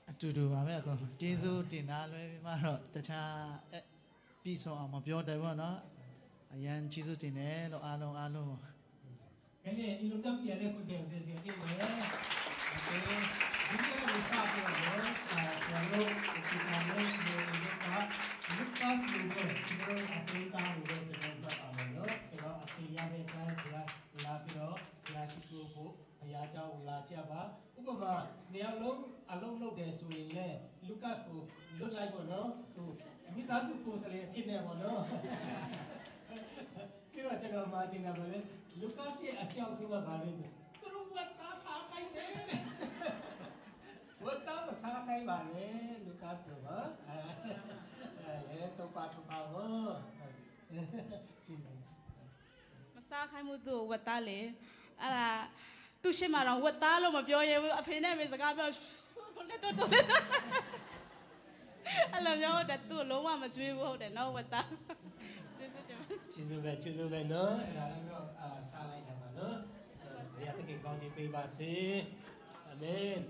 အတူတူပါပဲ၊ အကုန်ကျေးဇူးတင်တာလွဲပြီးမှတော့တခြား၊ အဲ၊ ပြည့်စုံအောင်မပြောတတ်ဘူးနော်။ အရမ်းကျေးဇူးတင်တယ်လို့၊ အားလုံး၊ အားလုံးကို။ ကဲ၊ ဒီလိုကပ်ပြန်တဲ့ခုပြန်စီစဉ်နေတယ်။ ဒီကနေ့စပြီးတော့၊ အာ၊ ဆရာတို့၊ ဒီကနေ့၊ ဒီကနေ့က လူးကတ်လူးပဲ၊ ကျွန်တော်အသေးသားလို့ပဲကျွန်တော်မှတ်ပါမယ်နော်။ ကျွန်တော်အသေးရတဲ့အတိုင်းဘုရားလာပြီးတော့ဘုရားရှိခိုးဖို့ဘုရားကျောင်းကိုလာကြပါ။ ဥပမာ၊ နှစ်ယောက်လုံးအလုပ်လုပ်တယ်ဆိုရင်လည်း၊ လူးကတ်ကိုလွှတ်လိုက်ပေါ့နော်။ သူမိသားစုကိုယ်စားလှယ်အဖြစ်နဲ့ပေါ့နော်။ ပြီးတော့ကျွန်တော်မှာချင်တာပါလေ။ လူးကတ်ရဲ့အကြောက်ဆုံးကဘာလဲ။ သူတို့ဝက်သားစားခိုင်းတယ်။ ဝက်သားမစားခိုင်းပါနဲ့၊ လူးကတ်ကိုပါ။ အဲ၊ အဲ၊ လေ၊ တော့ပါတော့ပါပေါ့။ မစားခိုင်းဘူးသူ့ကို၊ ဝက်သားလေ။ အဲ့ဒါသူ့ရှေ့မှာတော့ဝက်သားလို့မပြောရဲဘူး။ အဖေနဲ့အမေစကားပြော၊ ကိုနဲ့တိုးတိုးလေး။ အဲ့လိုမျိုး။ ဟုတ်တယ်၊ သူ့ကိုလုံးဝမကြွေးဘူး။ ဟုတ်တယ်နော်၊ ဝက်သား။ ကျေးဇူးတင်ပါတယ်။ ကျေးဇူးပဲ၊ ကျေးဇူးပဲနော်။ အဲ့ဒါတော့၊ အာ၊ စားလိုက်တာပါနော်။ အဲ၊ ဘုရားသခင်ကောင်းချီးပေးပါစေ။ အာမင်။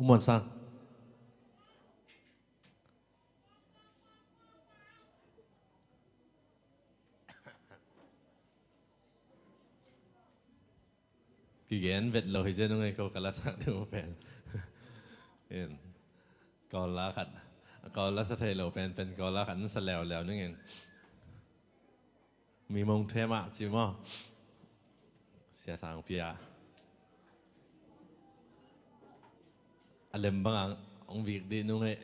Pu Muan Sang. Kigen vet lo hi zen ung ei, ko ka la sak ding uh pen. In. Kawl la khat. Kawl la sa thei lo pen pen kawl la khat in sa leuleu ning in. Mi mong them ah ci maw. Sia Sang Pia. A lem bang ang ong vik dih nung ei.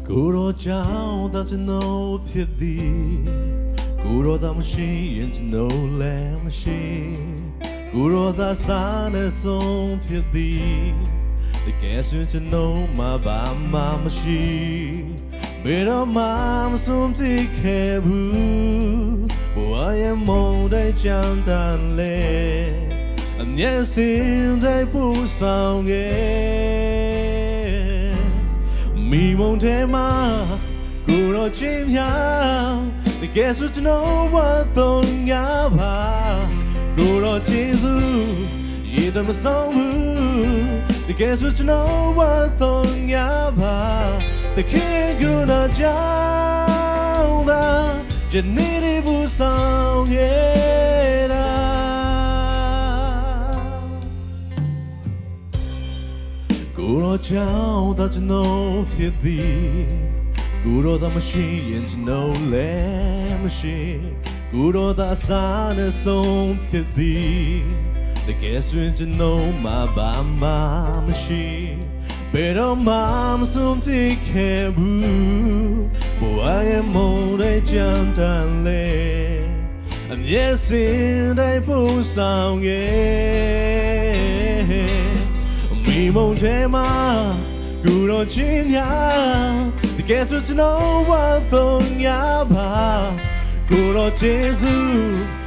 Ku Ro Ciau ta cino phiat di, Ku Ro ta mashi in cino le mashi, Ku Ro ta sa ne song phiat di, the guess you to know ma ba ma mashi. Bit of mom sum ti ke bu, boy and mo dai chan tan le, and yes in dai pu sao nge. Mi mong te ma, Ku Ro chin yang, the guess you to know what thong ya ba, Ku Ro chin su. Yi ta ma song wu, the guess you to know what thong ya ba, the king guna jao da, jani di bu song ye da. Ku Ro Ciau ta cino phiat di, Ku Ro ta mashi in cino le mashi, Ku Ro ta sa ne song phiat di, the guess you to know ma ba ma mashi. Bit of mom sum ti ke bu, boy and mo dai chan tan le, and yes in dai pu sao nge. Mi mong te ma, Ku Ro chin yang, the guess you to know what thong ya ba, Ku Ro chin su.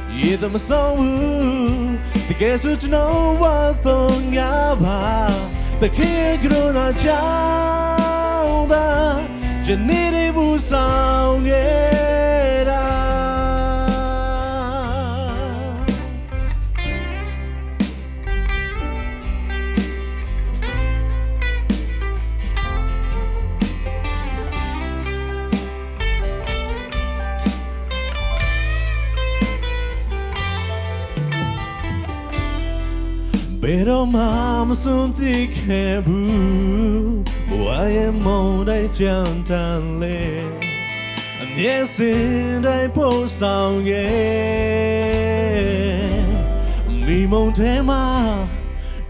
Yi ta ma song wu, the guess you to know what thong ya ba, the king guna jao da, jani di bu sao nge da. Bit of mom sum ti ke bu, boy and mo dai chan tan le, and yes in dai pu sao nge. Mi mong te ma,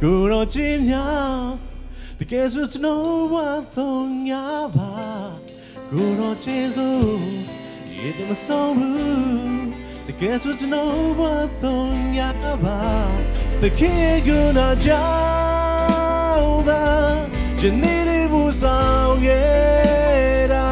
Ku Ro chin yang, the guess you to know what thong ya ba, Ku Ro chin su. Yi ta ma song wu, the guess you to know what thong ya ba, the king guna jao da, jani di bu sao nge da.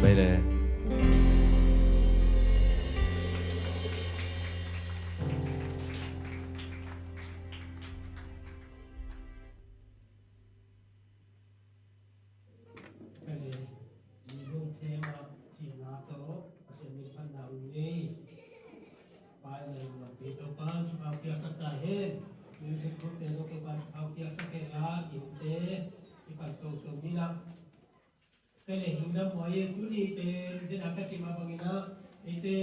Bai le. Ka le, mi hong them ah cihna tawh Pasian min phatna um ngei. Pai le, nuampi Topa thupha piaksak ta hen. Music group te zong Topa thupha piaksak hen la, innte i pan toto ni na. Ka le, lungdam huai e, tuni pen, den a ka cih mah bangin ah, eite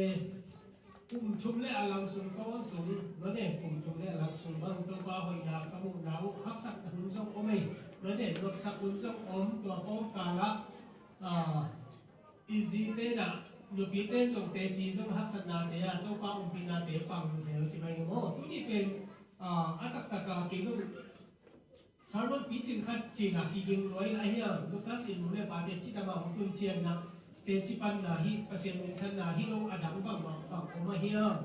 kum thum le a lang sung tawntung, mate, kum thum le a lang sung bang Topa hoihna ka muhna uh, haksatna hun zong om ei, mate, nopsak hun zong om, tua kawmkal ah, ah, i zite na, nupite zong teci zong haksatnate ah, Topa umpihnate pang zel ci mai maw. Tuni pen, ah, a taktak a kei zong sermon picing khat cih na kiging lua in a hiam, Lucas in nu le pate cidam a hong tun ciangin ah, teci panna hi, Pasian minthanna hi lo a dang bang bang bang om a hiam?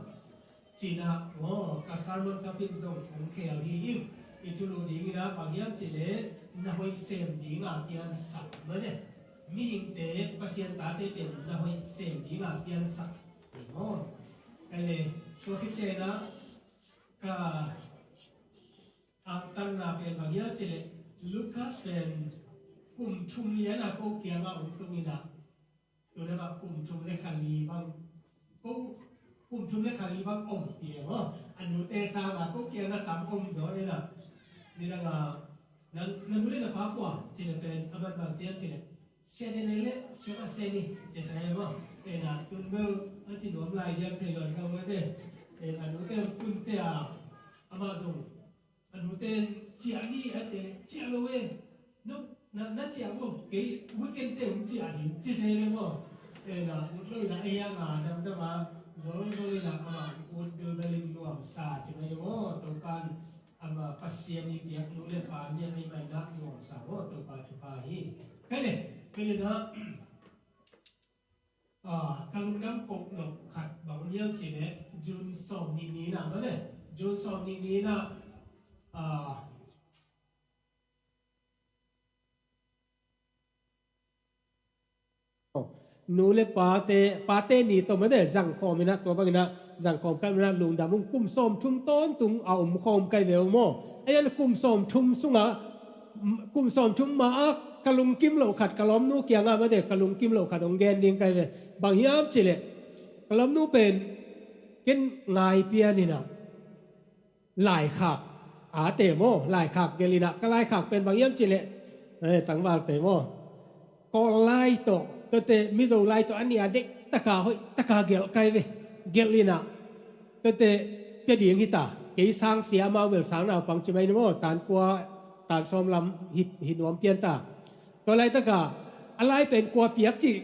Cih na, aw, ka sermon topic zong hong khel hi in, i thulu dingin ah bang hiam cih leh, na hoih sem ding a piansak, mate. Mihingte, Pasian tate pen na hoih sem ding a piansak. Aw, ka le, tua khit ciangin ah, ka angtanna pen bang hiam cih leh, Lucas pen kum thum lian a ko kiangah hong tung in ah, tu na bang kum thum le kha li bang, ko kum thum le kha li bang om pi e maw. A nute sang a ko kiangah tam om zaw in ah, nidang a, na, na nu le na pa kua cih leh pen a man bang ci hiam cih leh, Sia Daniel le Sia Pastor ni, ci sa e maw. Pen a tun bel a ci nuam lai diam thei lo in ka um mate. Pen a nute tunte a, amah zong a nute in ciah ni a ci, ciah lo e. No, na, na ciah vo, kei weekend te hong ciah hi, ci sa e maw. Pen a ut lo in a ei a nga damdam a, zolzol in a amah ut bilbel in nuamsa ci mai maw. Topa'n amah Pasian i piak nu le pa nih a ei mai na nuamsa maw, Topa thupha hi. Ka le, ka le na, ah, ka lungdam kok nop khat bang hiam cih leh, June sawm nih ni na, mate, June sawm nih ni na, ah, nu le pate, pate ni tawh mate, zangkhawm in ah, tua bangin ah, zangkhawm khat in ah, lungdam ung, kum sawm thum tawntung a omkhawm kai ve uh maw. A hian kum sawm thum sungah, kum sawm thum ma ah ka lungkim loh khat, ka lawmnu kiangah mate, ka lungkim loh khat hong gen ding kai ve. Bang hiam cih leh, ka lawmnu pen ken ngai pian in ah, laikhak a te maw, laikhak gelh in ah, ka laikhak pen bang hiam cih leh, eh, tangvalte maw, Kawl lai tawh, tuate Mizo lai tawh a nih a deih taka, hoih taka gelh kai ve. Gelh in ah, tuate pia ding hi ta. Kei sang sia, amau bel sang naupang ci mai ni maw, tan kua, tan sawm lam hi, hi nuam pian ta. Tua laitak a, a lai pen kua piak cih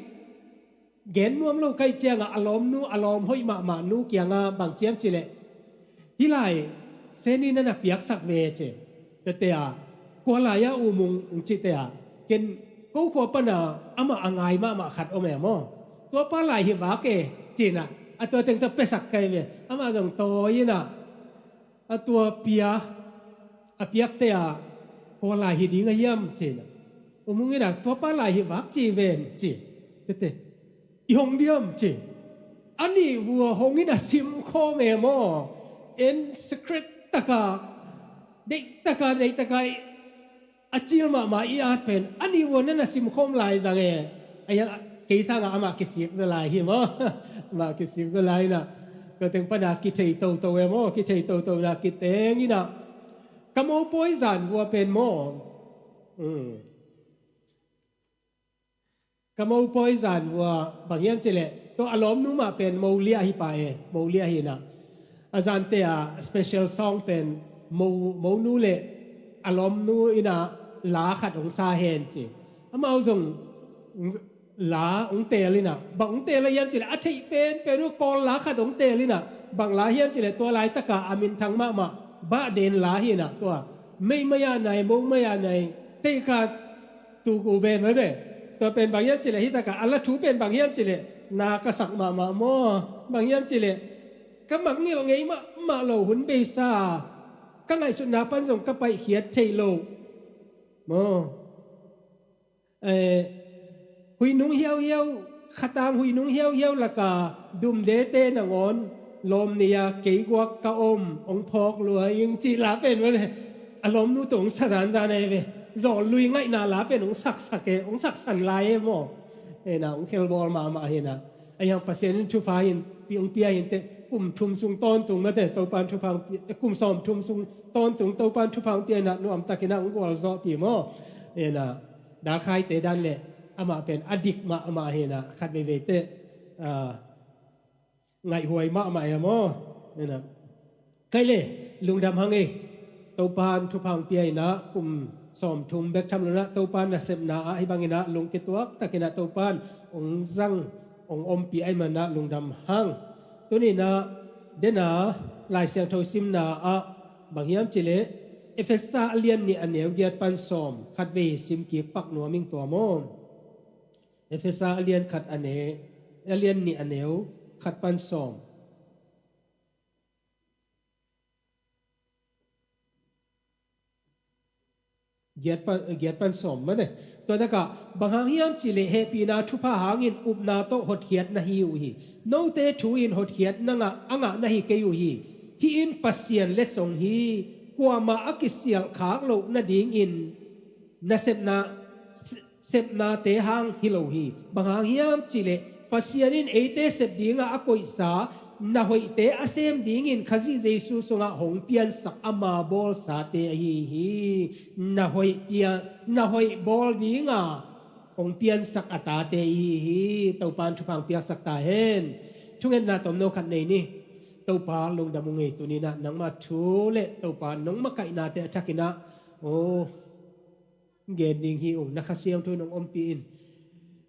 gen nuam lo ka hih ciangah, a lawmnu, a lawm hoih mahmah nu kiangah bang ci hiam cih leh, hih lai Seni na na piaksak ve ci. Tuate ah, kua lai ah um ung, ung cihte ah, ken ko khua pan a amah a ngai mahmah khat om e maw. Tua pa lai hi vak e, ci in ah, a tua teng tawh piasak kai ve. Amah zong tawi in ah, a tua pia, a piakte ah, kua lai hi ding a hiam, ci in ah. Um ung in ah, tua pa lai hi vak ci ven, ci. Tuate, i hong diam, ci. A nih vua hong in a simkhawm e maw. En secret taka, deih taka, deih taka, a cil mahmah i at pen, a nih vua na na simkhawm lai zang e. A hian, kei sangah amah kisik zaw lai hi maw. Amah kisik zaw lai in ah, tua teng pan a kithei toto e maw, kithei toto in ah, kiteng in ah, ka mopawi zan vua pen maw. Hmm. Ka mopawi zan vua bang hiam cih leh, tua a lawmnu mah pen mo liah hi pah e, mo liah hi in ah. A zante ah special song pen mo, monu le a lawmnu in ah la khat hong sa hen ci. Amau zong la hong teel in ah, bang hong teel a hiam cih leh, a theih penpen uh Kawl la khat hong teel in ah, bang la hiam cih leh, tua laitak a a minthang mahmah Bah Den la hi in ah, tua mei mai ah nai, mo mai ah nai, teika tuk u ben mate. Tua pen bang hiam cih leh, hih tak a a la thu pen bang hiam cih leh, na ka sak mahmah maw. Bang hiam cih leh, ka mangngilh ngei mahmah lo hun beisa, ka ngaihsutna pan zong ka paihkhiat theih lo maw. Eh, huih nung hiauhiau khatang huih nung hiauhiau laka dumdete nangawn lawm nei-a kei guak ka om, hong phawk lua ing cih la pen mate, a lawmnu tawh hong sa zanzan e ve. Zawl lui ngaihna la pen hong saksak e, hong saksan lai e maw. Hena hong khelbawl mahmah hena. A hiang Pasian in thupha hin pi hong pia hinteh, kum thum sung tawntung mate Topan thupha hong pia, kum sawm thum sung tawntung Topan thupha hong pia hena, nuamtakin ah hong gualzawhpih maw. Hena dalkhaite dan le amah pen a dik mahmah hena, khat veiveiteh ngaihhuai mahmah e maw. Hena kai le lungdam hang ei. Topan thupha hong pia inah kum sawmthum bek tham lo inah Topan nasepna ah hih bang inah lungkituak takin ah Topan hong zang, hong ompih ahih man inah lungdam hang. Tuni inah dena Lai Siangtho simna ah bang hiam cih leh Efesa a lian nih a neu giat pan sawm khat vei sim kik pak nuam ing tua maw. Efesa a lian khat a ne, a lian nih a neu khat pan sawm. Giat pan, giat pan sawm mate. Tua takah bang hang hiam cih leh hehpihna thupha hangin upna tawh hotkhiat na hi uh hi. Note thu in hotkhiat na ngah, a ngah na hi kei uh hi. Hih in Pasian letsong hi. Kuamah a kisialh khak loh nadingin nasepna, se-, sepnate hang hi lo hi. Bang hang hiam cih leh Pasian in eite sep dingah a koihsa na hoihte a sem dingin Khazih Jesu sungah hong piansak ama bawlsate ahi hi. Na hoih pia-, na hoih bawl dinga hong piansak a tate ahi hi. Topan thupha hong piaksak ta hen. Thungetna tomno khat nei ni. Topa lungdam ung ei. Tuni inah nangma thu le Topa nong makaihnate a thakin ah, oh, gen ding hi ung. Na Kha Siangtho in hong ompih in.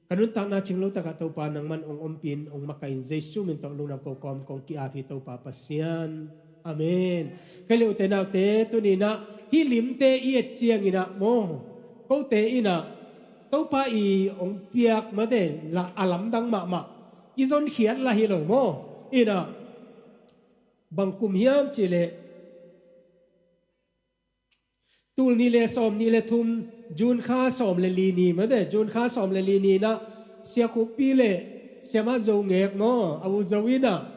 Ka nuntakna cing lo takah Topa nangman hong ompih in, hong makaih in, Jesu min tawh lungdam ko kawm kong ki-ap hi Topa Pasian. Amen. Kei le ute naute, tuni inah hih limte i et ciangin ah maw, kote inah Topa i hong piak mate la a lamdang mahmah i zonkhiat la hi lo maw. Inah bang kum hiam cih leh tul nih le sawm nih le thum, June kha sawm le li ni mate, June kha sawm le li ni inah Sia Khuppi le Siamah Zo Ngek maw, a u Zo inah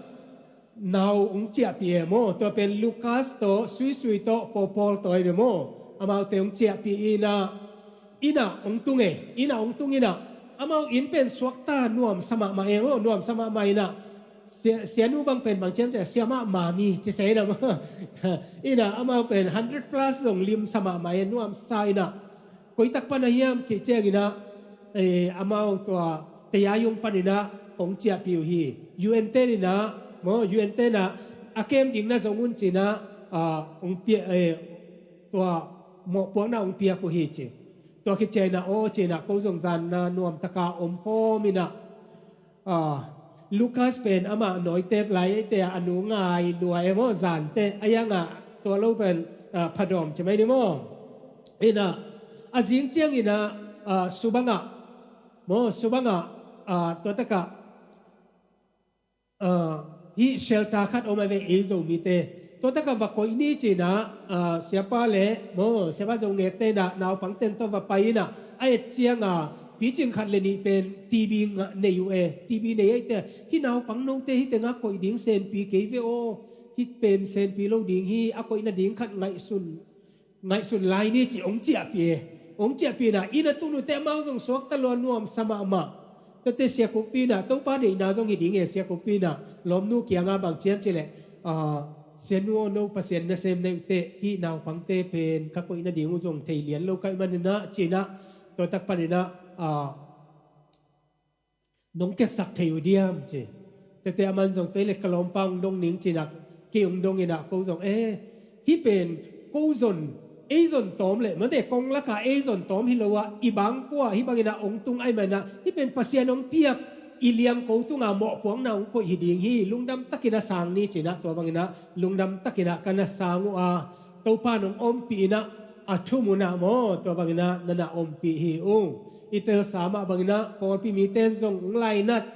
nau hong ciahpih e maw. Tua pen Lucas tawh, Suisui tawh, Pawpawl tawh ahi ve maw. Amaute hong ciahpih inah, inah hong tung e, inah hong tung inah amau inn pen suakta nuamsa mahmah e maw, nuamsa mahmah inah. Sia, sianu bang pen bang ciam ciah, siamah mami ci se inah maw. Inah amau pen hundred plus zong limsa mahmah e, nuamsa inah. Koitak pan a hiam cih ciangin ah, eh, amau tua Tayayung panin ah kong ciahpih uh hi. U N te inah maw, U N te inah a kem ding na zong un ci inah, ah, hong pia, eh, tua mawhpuakna hong piak uh hi ci. Tua khit ciang inah aw ci inah ko zong zanna nuamtaka om khawm inah, ah, Lucas pen amah nawitep lai eite a nu ngai lua e maw, zan teh a hiangah tua lo pen, ah, phadawm ci mai ni maw. Inah a zing ciangin ah, ah, subangah maw, subangah, ah, tua takah, ah, hih shelter khat om a ve ei Zomite. Tua takah va koih ni ci inah, ah, siapa le maw, siapa Zo Ngekte inah naupang teng tawh va pai inah a et cianga picing khat le nih pen T B ngah nei uh e. T B nei eite, hih naupang note hih tengah koih ding senpi kei ve aw. Hih pen senpi lo ding hi, a koih nading khat ngaihsun, ngaihsun lai ni ci hong ciahpih e. Hong ciahpih inah inn a tun uh teh amau zong suakta lua, nuamsa mahmah. Tate Sia Khuppi inah Topa deihna zong hi ding e, Sia Khuppi inah lawmnu kiangah bang ciam cih leh, ah, sianu aw, no Pasian nasem na hi uh teh hih naupangte pen ka koih nading uh zong thei lian lo ka hih man inah ci inah, tua tak pan inah, ah, nong kepsak thei uh diam ci. Tete aman zong tua hi leh ka lawmpa hong dong ning ci inah kei hong dong inah ko zong, eh, hih pen ko zon, ei zon tawm leh mate, kong lakah ei zon tawm hi lo ah, i bangkua hih bang inah hong tung ahih man inah, hih pen Pasian hong piak i liangko tunga mawhpuakna hong koih hi ding hi, lungdam takin a sang ni ci inah tua bang inah lungdam takin ah ka na sang uh a, Topa in hong ompih inah a thum un ah maw, tua bang inah na na ompih hi ung. I telsa mah bang inah pawlpi mite in zong hong lainat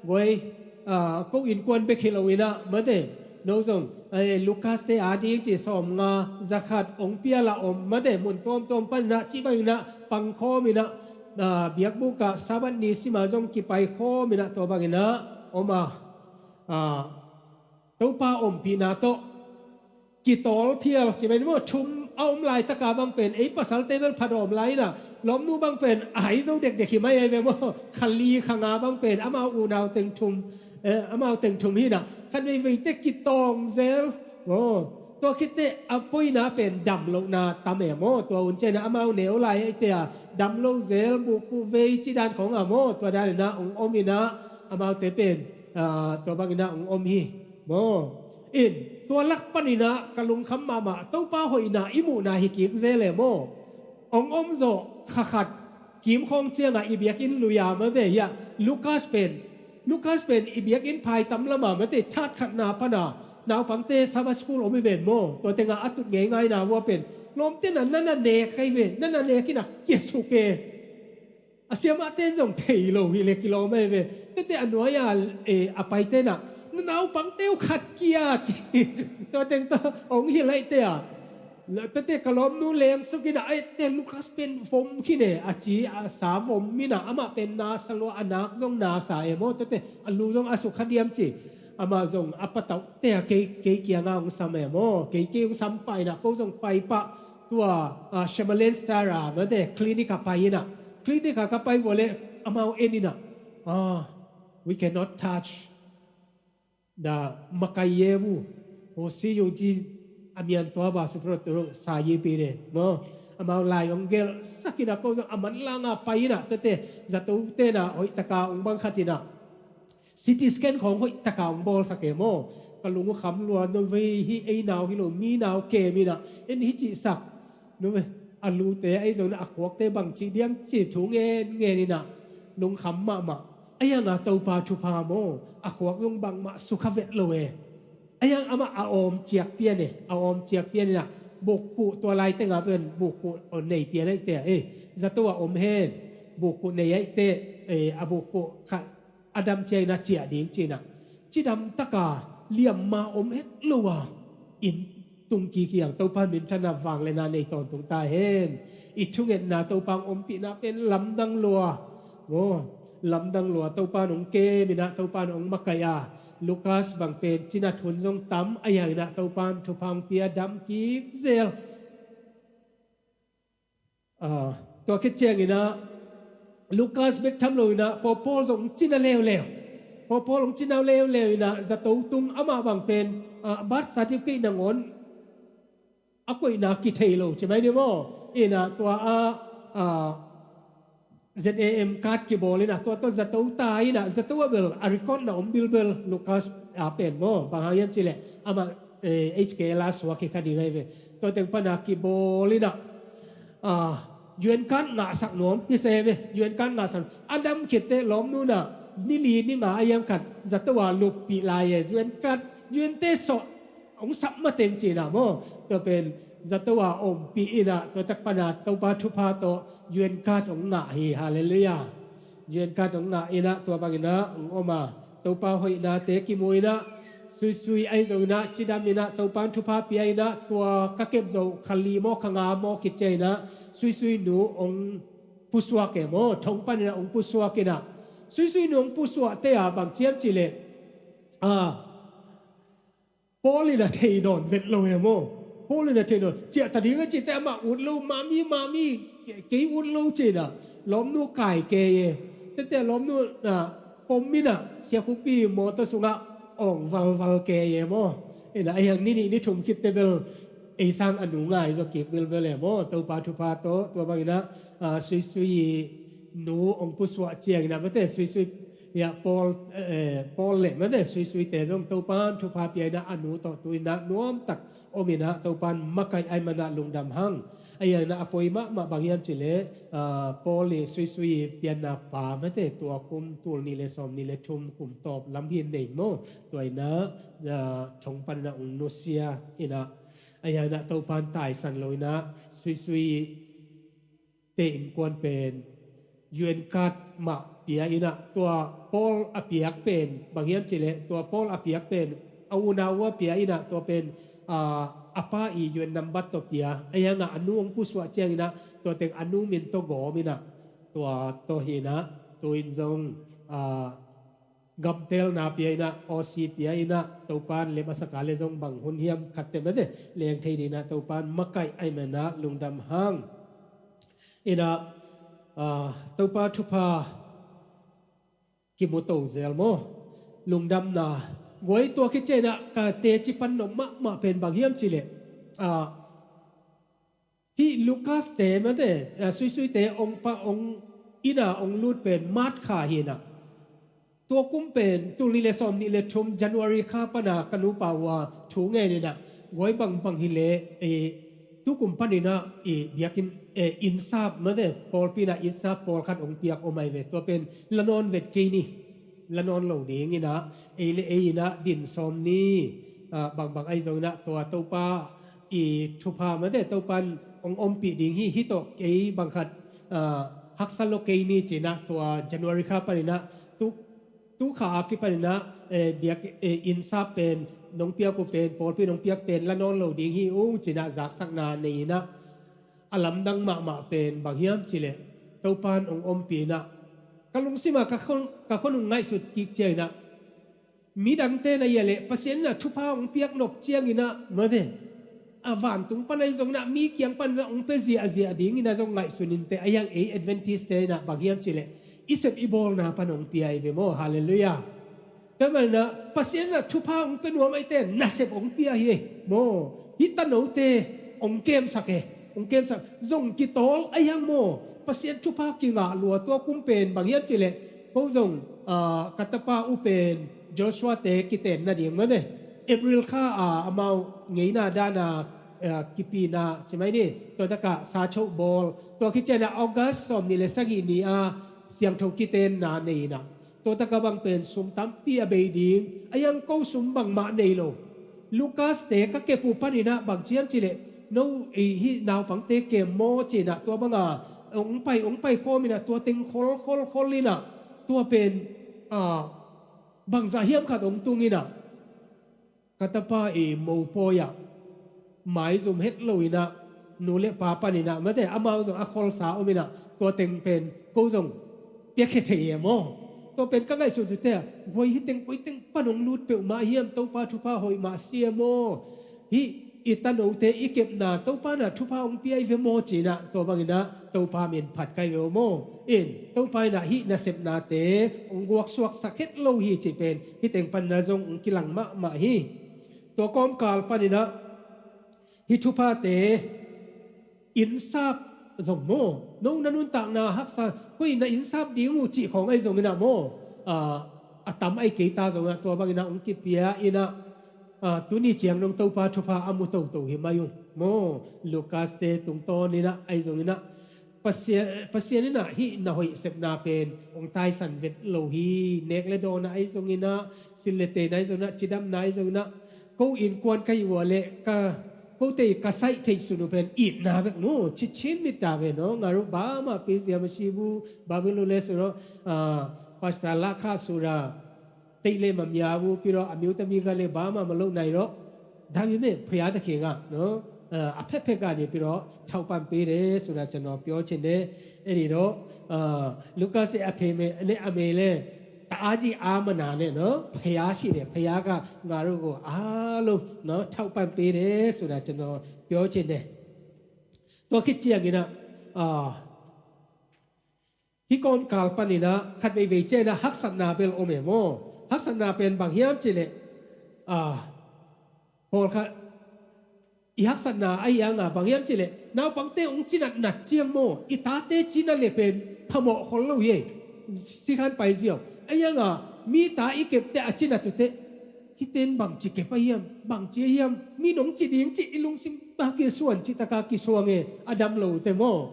guai, ah, ko innkuan bek hi lo inah mate, no zong, eh, Lucas te a ding ci sawmnga, zakhat hong pia lah om mate, mun tuamtuam pan inah cih bang inah pangkhawm inah ah, biakbuk ah Sabbath ni sima zong kipai khawm inah tua bangin ah om a, ah, Topa ompihna tawh kitawl phial ci mai ni maw, thum a om laitaka bang pen ei pasalte bel phadawm lai inah lawmnu bang pen a hai zo dekdek hi mai ei ve maw. Kha li kha nga bang pen amau unau teng thum, eh, amau teng thum hi inah khat veiveite kitawng zel maw. Tua khitteh a poina pen dam lohna tam e maw. Tua hun ciang inah amau neu lai eite a dam lo zel, buhkuh vei ci dan khawng a maw, tua dan inah hong om inah amaute pen, ah, tua bang inah hong om hi maw. In, tua lak pan inah ka lungkham mahmah, Topa hoihna i muhna hi kik zel e maw. Hong om zawh kha khat kim khawng ciangah i biakinn lui a mate hiah Lukas pen, Lukas pen i biakinn phai tam lamah mate, that khatna pana naupangte Sabbath school om hi ven maw. Tua tengah a tut ngeingaina vua pen lawmte na na na nek kha hi ve, na na nek inah kia suk e. A siamahte in zong thei lo hi le kilawm ahi ve. Tete a nuai-a, eh, a paite inah na naupangte uh khat kia ci. Tua teng tawh hong hilh aihte a, tete ka lawmnu lengsuk inah, aihte Lukas pen vom khin e a ci, a sa vom inah amah pen nasa lua, a nak zong nasa e maw. Tete a lu zong a sukha diam ci. Amah zong a patauhte a kei, kei kiangah hong sam e maw. Kei, kei hong sam pah inah ko zong pai pah tua, ah, Shyamalan Star a mate clinic ah pai inah, clinic ah ka pai vua leh amau en inah, ah, we cannot touch the makaiyebu. Ho si yung ci a mian tua ba suprot tu sa yi pi de maw. Amau lai hong gelhsak inah ko zong a manlanga pai inah tete zatote inah hoihtaka hong bang khat inah C T scan khawng hoihtaka hong bawlsak e maw. Ka lung uh kham lua, no vei hi ei nau hi lo, mi nau kem inah en hi cihsak. No vei, a lute ahi zongin a khuakte bang cih diam ci thu ngen ngen inah lungkham mahmah. A hianga Topa thupha maw, a khuak zong bangmah sukha vet lo e. A hiang amah a awm ciak pian e, a awm ciak pian inah bukkhuh tua lai tengah pen bukkhuh nei pian aihte a, eh, zato a om hen, bukkhuh nei aihte, eh, a bukkhuh khat a dam ciangin a ciah ding ci inah cidam taka liamma om het lo a inn tung kik hi hang. Topa minthanna vangliatna nei tawntung ta hen. I thungetna Topa hong ompihna pen lamdang lua maw. Lamdang lua, Topa in hong kem inah Topa in hong makaih a, Lukas bang pen cinat hun zong tam a, a hiang inah Topa in thupha hong pia, dam kik zel. Ah, tua khit ciang inah Lukas bek tham lo inah Paul, Paul zong cina leuleu. Paul, Paul zong cina leuleu inah zato tung, amah bang pen, ah, birth certificate nangawn a koihna kithei lo ci mai ni maw. Inah tua a, ah, Z A M card kibawl inah tua tawh zato ta inah zato a bel a record na om bilbel Lukas a pen maw. Bang hang hiam ci leh amah, eh, H K L a suak hi kha ding ahi ve. Tua teng pana kibawl inah, ah, U N card ngahsak nuam kise ve. U N card ngahsak nuam. A dam khitteh lawmnu inah ni li ni nga a hiam khat zato a luppih lai e. U N card, U N te sawh hong sap mateng ci inah maw. Tua pen zato a ompih inah tua tak pana Topa thupha tawh U N card hong ngah hi. Halleluiah. U N card hong ngah inah tua bang inah hong om a, Topa hoihnate kimu inah, suisui ahi zong inah cidam inah Topa in thupha pia inah tua ka kep zo kha li maw kha nga maw khit ciang inah suisui nu hong pusuak e maw, thong pan inah hong pusuak inah, suisui nu hong pusuakte a bang ci hiam ci leh, ah, Paul in a thei nawn vet lo e maw. Paul in a thei nawn. Ciah ta ding a cih teh amah ut lo, mami, mami, ke-, kei ut lo ci inah. Lawmnu kai kei e. Tete lawmnu, ah, pom inah, siakhupi mawtaw sungah awng valval kei e maw. Inah a hiang ni nih ni thum khit teh bel ei sang a nu ngai zaw kik bilbel e maw. Topa thupha tawh, tua bang inah, ah, suisui nu hong pusuak ciang inah mate, suisui Hiah Paul, eh, Paul le mate suisuite zong Topan thupha pia inah a nu tawh tu inah nuamtak om inah Topan makaih ahih manah lungdam hang. A hiang inah a poi mahmah bang hiam ci leh, ah, Paul i suisui pianna pa mate tua kum tul nih le sawm nih le thum kum tawp lam hi nei maw. Tua inah, ah, thong pan inah ung nusia inah. A hiang inah Topan taisan lo inah suisui te innkuan pen U N card mah pia inah tua Paul a piak pen bang hiam ci leh tua Paul a piak pen a unau a pia inah tua pen, ah, a pa i U N nambat tawh pia. A hiangah a nu hong pusuak ciang inah tua teng a nu min tawh gawm inah Tua tawh hinah, tu-in zong, ah, gamtelna pia inah, awsi pia inah, Topan lem a saka le zong bang hun hiam khatte mate, leng thei dinah, Topan makaih ahi manah, lungdam hang. Inah, ah, Topa thupha kimu to zel maw. Lungdamna. Guai tua khit cianah, ka teci pan nop mahmah pen bang hiam cileh. Ah, Hih Lukas te mate, ah, suisuite ong pa, ong ina ong lut pen March kha hinah. Tua kum pen tul nih le sawm nih le thum January kha pana ka nupa uh a thu ngen inah. Guai bangbang hileh, eh, tu kum paninah, eh, biakinn, eh, innsap mate, pawlpi inah innsap pawlkhat ong piak om ahi ve. Tua pen la nawn vet kei ni. La nawn lo ding inah, ei le ei inah din sawm ni, ah, bangbang ahi zong inah tua Topa i thupha mate Topan ong ompih ding hi, hih tawh kei bangkhat, ah, haksa lo kei ni cinah tua January kha paninah tu, tu kha a kipaninah, eh, biak, eh, innsap pen nong piak uh pen, pawlpi nong piak pen la nawn lo ding hi ung cinah zaksakna nei inah a lamdang mahmah pen bang hiam cileh Topan ong ompih inah ka lungsimah ka khon, ka khon ong ngaihsut kik cia inah midangte na ia leh Pasian inah thupha hong piak nop cianginah mate a vantung pan ahi zonginah mi kiang paninah hong pia ziahziah dinginah zong ngaihsun inte a hiang ei Adventist te inah bang hiam cileh i sep i bawlna pan hong pia ahi ve maw. Halleluiah. Tua maninah Pasian inah thupha hong pia nuam ahite nasep hong pia hi ei maw. Hih tanote hong kemsak e, hong kemsak zong kitawl a hiang maw. Pasian thupha kingah lua tua kum pen bang hiam cileh ko zong, ah, ka tapa uh pen Joshua te kiten nading mate April kha a amau ngeina dana, ah, kipina cimai ni tua takah sa choh bawl tua khit cianah August sawm nih le sagih ni a siangtho kitenna nei inah tua takah bang pen sum tampi a bei ding a hiang ko sum bangmah nei lo. Lukas te ka kep uh paninah bang ciam cileh no i hih naupangte kem maw cinah tua banga ong pai ong pai khawm inah tua teng khol khol khol inah tua pen, ah, bangzah hiam khat ong tung inah ka tapa i mopawi ah maizum het lo inah nu le pa paninah mate amau zong a kholsa om inah tua teng pen ko zong piakhia thei e maw. Tua pen ka ngaihsun tute ah guai hih teng koi teng pan ong lut peuhmah hiam Topa thupha hoih mah sia maw. Hih i tanote i kepna Topa inah thupha hong pia i ve maw cinah tua banginah Topa min phat kai ve maw. In Topa inah hih nasepnate hong guaksuaksak het lo hi cih pen hih teng panna zong hong kilang mahmah hi. Tua kawmkal paninah hih thuphate innsap zong maw no na nuntakna haksa koi na innsap ding uh cih khawng ahi zonginah maw, ah, a tam ahi kei ta zonginah tua banginah hong kipia inah, ah, tuni ciang dong Topa thupha a mu toto hi mai ung maw. Lukas te tungtawn inah ahi zonginah Pasian, Pasian inah hih na hoih sepna pen hong taisan vet lo hi. Nek le dawnah ahi zonginah sil le teina ahi zonginah cidamna ahi zonginah ko innkuan ka hih uh a leh ka kote ka saih theih sun uh pen itna bek maw cicin mit ta ve no. Ngaru bama pi zia ma shi bu ba bi lu le su ro, ah, Pastor la kha su ra teih le ma mia bu pi ro a miu ta mi ga le bama ma lo nai ro. Dami me phaya ta khe nga no, ah, a phe phe ga ni pi ro thau pan pi re su ra cha no pyo chin de. E ni ro, ah, Lukas e a phe me ne a me le ta a ji a ma na ne no phaya si de phaya ga ngaru go a lo no thau pan pi re su ra cha no pyo chin de. Tua khit cianginah, ah, hih kawmkal paninah khat veivei cianginah haksatna bel om e maw. Haksatna pen bang hiam cileh, ah, pawlkhat i haksatna ahi anga bang hiam cileh naupangte hong cinatnat ciang maw i tate cinat le pen phamawh khol lo hi ei. Sikhan pai ziau ahi anga mi ta i kepte a cinat ute hiten bangci kep a hiam, bangci a hiam, mi nong ci ding cih i lungsim a kisuan cih taka kisuang e a dam lo te maw.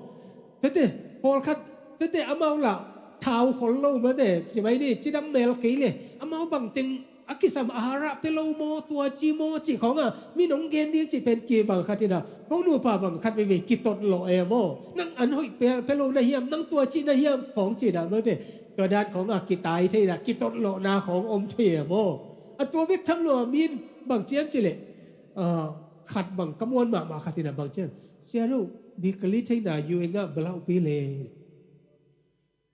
Tete pawlkhat tete amau lah thau khol lo mate simai ni cidam mel kei le amau bangteng a kisam a harah pe lo maw tua ci maw cih khawnga mi nong gen ding cih pen ki bangkhat inah ko nupa bangkhat veivei kitot lawh e maw. Nang an hoih pe, pe lo na hiam, nang tua cih na hiam khawng cinah mate tua dan khawnga kitai thei inah kitot lawhna khawng om thei e maw. A tua bek tham lo a min bang ciam cileh, ah, khat bang ka muan mahmah khat inah bang ciam sia lo dikali theina U N ah balaupi le.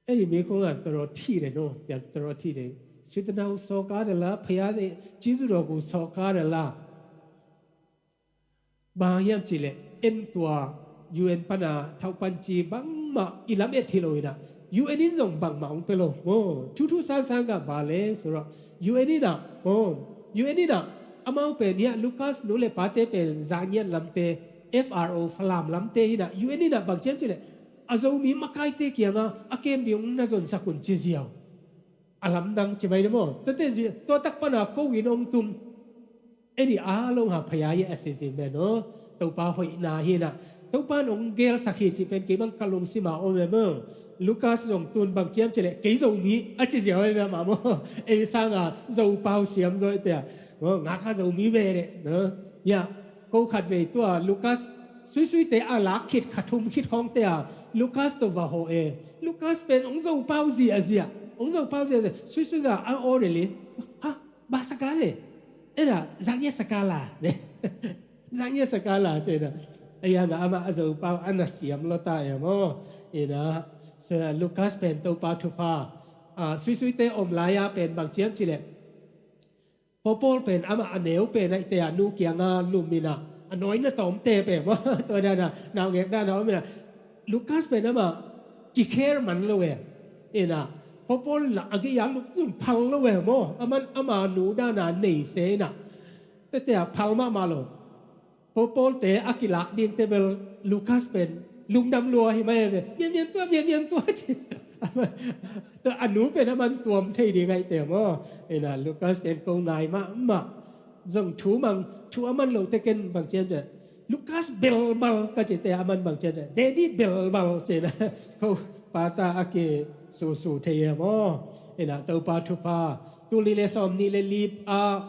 Ei mi kong a toro thi de no, tiang toro thi de. Sitanau soka de la, phaya de, chizu do ku soka de la. Bang hiam cih leh en tua U N pana thaupan ci bangmah i lam et hi lo inah U N in zong bangmah hong pia lo. Maw, thu thu san san ka ba le sura U N inah, maw, U N inah amau pen hiah Lucas nu le pate pen Zangian lamte, F R O Falam lamte hinah U N inah bang ciam cih leh a Zomi makaite kiangah a kem ding hong na zonsak un ci ziau. A lamdang ci mai na maw. Tate zi tua tak pana ko in hong tun. Edi a lo ha phaya ye a si zi me no. Topa hoihna hinah Topa nong gelsak hi cih pen kei bang ka lungsima om e maw. Lucas zong tun bang ciam cih leh kei Zomi a ci ziau e me mah maw. Ei sanga Zopau siam zaw e tia. Maw, ngak a Zomi ve leh no. Ya, ko khat vei tua Lucas suisuite a lak khit kha thum khit hong tia Lucas to va ho e. Lucas pen hong Zopau zia zia. Hong Zopau zia zia. Suisui ga a o reli. Ha, ba saka le. Eda, Zangian saka la. Zangian saka la cina. Aya nga ama a Zopau ana siam lo ta e maw. Ina, so Lucas pen Topa thupha. Ah, suisuite om laya pen bang ciam cih leh Paul pen amah a neu pen a ite a nu kianga lum inah a nawi na tawmte pen maw. Tua dana naungek dana om inah Lucas pen amah kikher man lo e. Inah Paul lah a gei a lum phal lo e maw. Aman ama nu dana nei se inah tete a phal mahmah lo. Paul, Paulte a kilak dingte bel Lucas pen lungdam lua hi mai ve. Mian mian tua, mian mian tua ci. A nu pen a man tuam thei ding ahi te maw. Ina Lucas pen ko ngai mahmah. Zong thu mang, thu a man lote ken bang cian cian. Lucas belbal ka cite a man bang cian cian. Daddy belbal cina. Ko pata a ki susu thei e maw. Ina Topa thupha. Tul nih le sawm nih le li a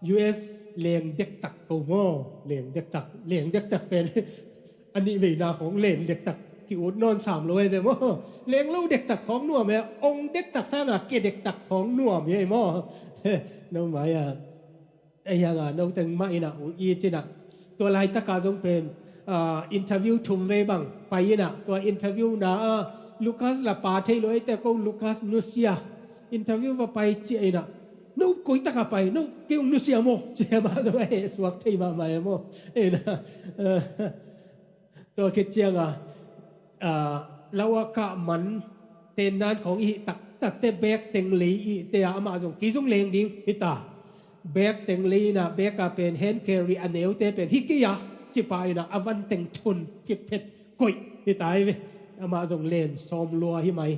U S leng dektak ko maw, leng dektak, leng dektak pen a nih veina khong leng dektak ki ut nawn sam lo e ve maw. Leng lo dektak khong nuam e, ong dektak sana ke dektak khong nuam e maw. No mai a, ei hanga no teng mah ina ong it ina. Tua laitaka zong pen ah, interview thum vei bang pai inah tua interview na ah Lucas la pa thei lo eite ko Lucas nusia interview va pai ci inah no koi taka pai no kei ung nusia maw ci mah zong a heh suak thei mahmah e maw. Inah tua khit cianga ah, lau a kah man tennan khong i hih taktakte bek teng lei i te a amah zong kei zong leng ding hita. Bek teng lei inah bek a pen hand carry a neute pen hi kei a cipa inah a van teng thun phitphet koih hita hi ve. Amah zong len sawm lua hi mai.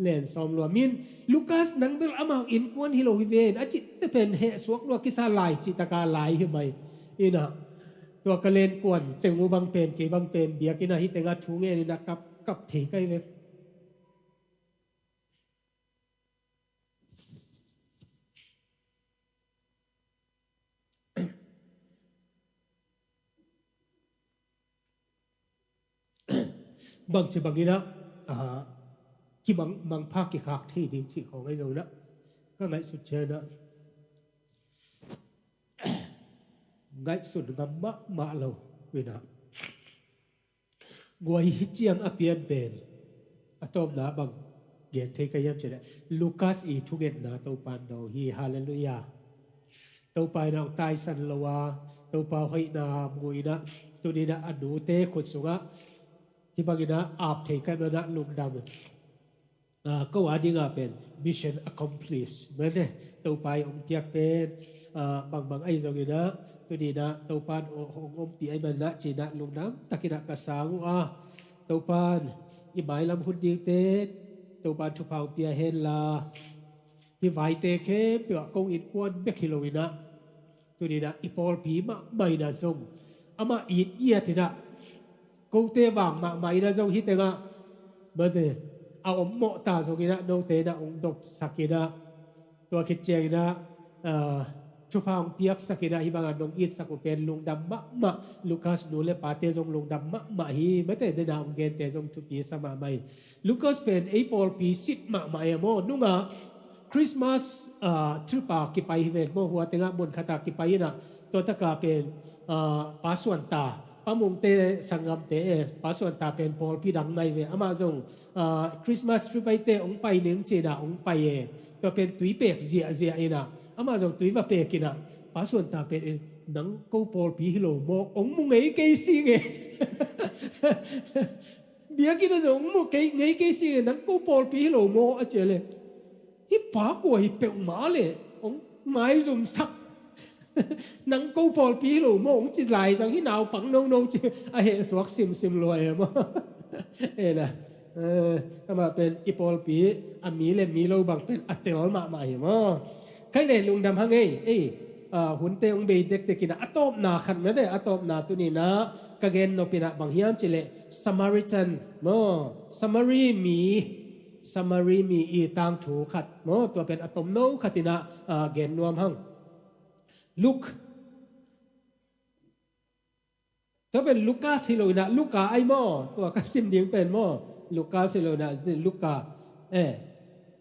Len sawm lua min Lucas nang bel amah innkuan hi lo hi ven a cihte pen heh suak lua kisa lai cihtaka lai hi mai. Inah tua ka len kuan teng uh bang pen kei bang pen biak inah hi tengah thu ngen inah kap kap thei kai ve. Bangci bangin ah, ah, kimang mangpha kikhak thei ding cih khawng ahi zongin ah ka ngaihsut ciangin ah ngaihsut ngam mahmah lo inah guai hi ciang a pian pen a tawpna bang gen thei ka hiam cihleh Lukas i thungetna Topa in dawng hi. Halleluiah. Topa in a hong taisan lo a Topa hoihna mu inah tuninah a nute khut sungah hih banginah ap thei ka hih manah lungdam. Ah, ko a dingah pen mission accomplished mate. Topa i hong piak pen ah, bangbang ahi zonginah tuninah Topa in hong ompih ahi manah cinah lungdam takinah ka sang uh a Topa in i mailam hun dingte Topa in thupha hong pia henla hih vaite khempeuh ah kong innkuan bek hi loinah tuninah i pawlpi mahmah inah zong amah it ngiat inah kote vang mahmah inah zong hih tengah mate a om mawh ta zonginah note inah hong dopsak inah tua khit cianginah ah, thupha hong piaksak inah hih bangah nong itsak uh pen lungdam mahmah. Lukas nu le pate zong lungdam mahmah hi mate. Dena hong gente zong thupi sa mahmah hi. Lukas pen ei pawlpi sit mahmah e maw. Nungah Christmas ah, trip a kipai hi ven maw. Hua tengah mun khatah kipai inah tua taka pen ah, Pa Suan ta Pa Mungte sanggamte e, Pa Suanta pen pawlpi dang mai ve. Amah zong, ah, Christmas trip aite hong pai ning cina hong pai e. Tua pen tui pek ziahziah ina. Amah zong tui va pek ina. Pa Suanta pen e, nang ko pawlpi hi lo maw? Hong mu ngei kei si nge. Biakinn ah zong hong mu kei, ngei kei si nge, nang ko pawlpi hi lo maw? A ci a le. Hih pa kua hi peuhmah le, hong maizumsak. Nang ko pawlpi hi lo maw, hong ci lai zang hih naupang nono ci a heh suak simsim lua e maw. Ena, eh, amah pen i pawlpi a mi le mi lo bang pen a tel mahmah hi maw. Khai le lungdam hang ei, ei, ah, hunte hong bei dekdek ina a tawpna khat mete, a tawpna tuni ina ka gen nop ina bang hiam ci le Samaritan maw, Samari mi, Samari mi i tangthu khat maw, tua pen a tomno khat ina, ah, gen nuam hang. Luke. Tua pen Lukas hi lo ina, Luka ai maw, tua ka sim ding pen maw, Lukas hi lo ina, Luka. Eh,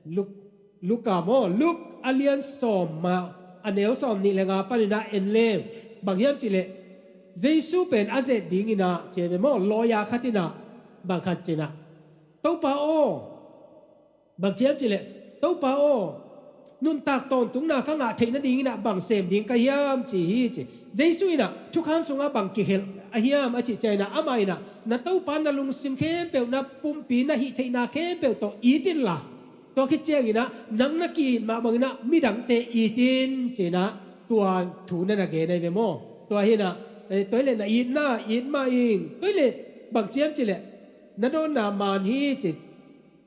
Luk-, Luka maw, Luk a lian sawm ma, a neu sawm nih le nga pan ina en le, bang hiam ci le, Jesu pen a zet ding ina, ci ve maw, lawya khat ina, bang khat ci ina. Topa aw, bang ci hiam ci le, Topa aw, nuntak tawntungna ka ngah theih nading ina bang sem ding ka hiam ci hi ci. Jesu ina thukham sungah bang kikhelh a hiam a cih ciang ina amah ina na Topa na lungsim khempeuh, na pumpi, na hih theihna khempeuh tawh it inla, tua khit ciang ina nang na ki-it mah bang ina midangte it in ci ina tua thu na na gen ai ve maw. Tua hi ina, eh, tua hi le na itna it mah ing, tua hi le bang ci hiam ci le, na dawnna man hi ci.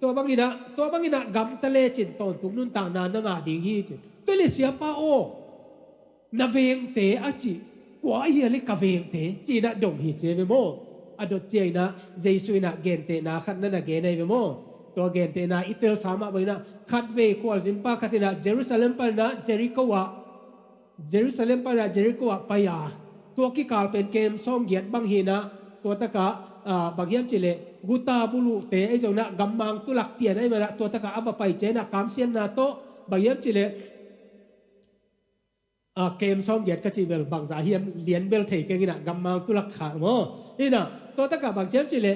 Tua bang ina, tua bang ina gamta lecin tawntung nuntakna na ngah ding hi ci. Tua le siapa aw, na vengte a ci. Kua ahi a le ka vengte ci ina dong hi ci ve maw. A dot ciang ina Jesu ina gentehna khat na na gen ai ve maw. Tua gentehna i telsa mah bang ina khatvei khualzinpa khat ina Jerusalem pan ina Jericho ah Jerusalem pan ina Jericho ah pai a, tua kikal pen kem sawm giat bang hi ina, tua takah, ah, bang hiam ci le, guta buluhte ei zong ina gammang tulak pian ai mana, tua takah a va pai ciang ina kamsiatna tawh, bang hiam ci le, ah, kem sawm giat ka ci bel bangza hiam lian bel thei keng ina gammang tulak kha maw. Ina, tua takah bang hiam ci le,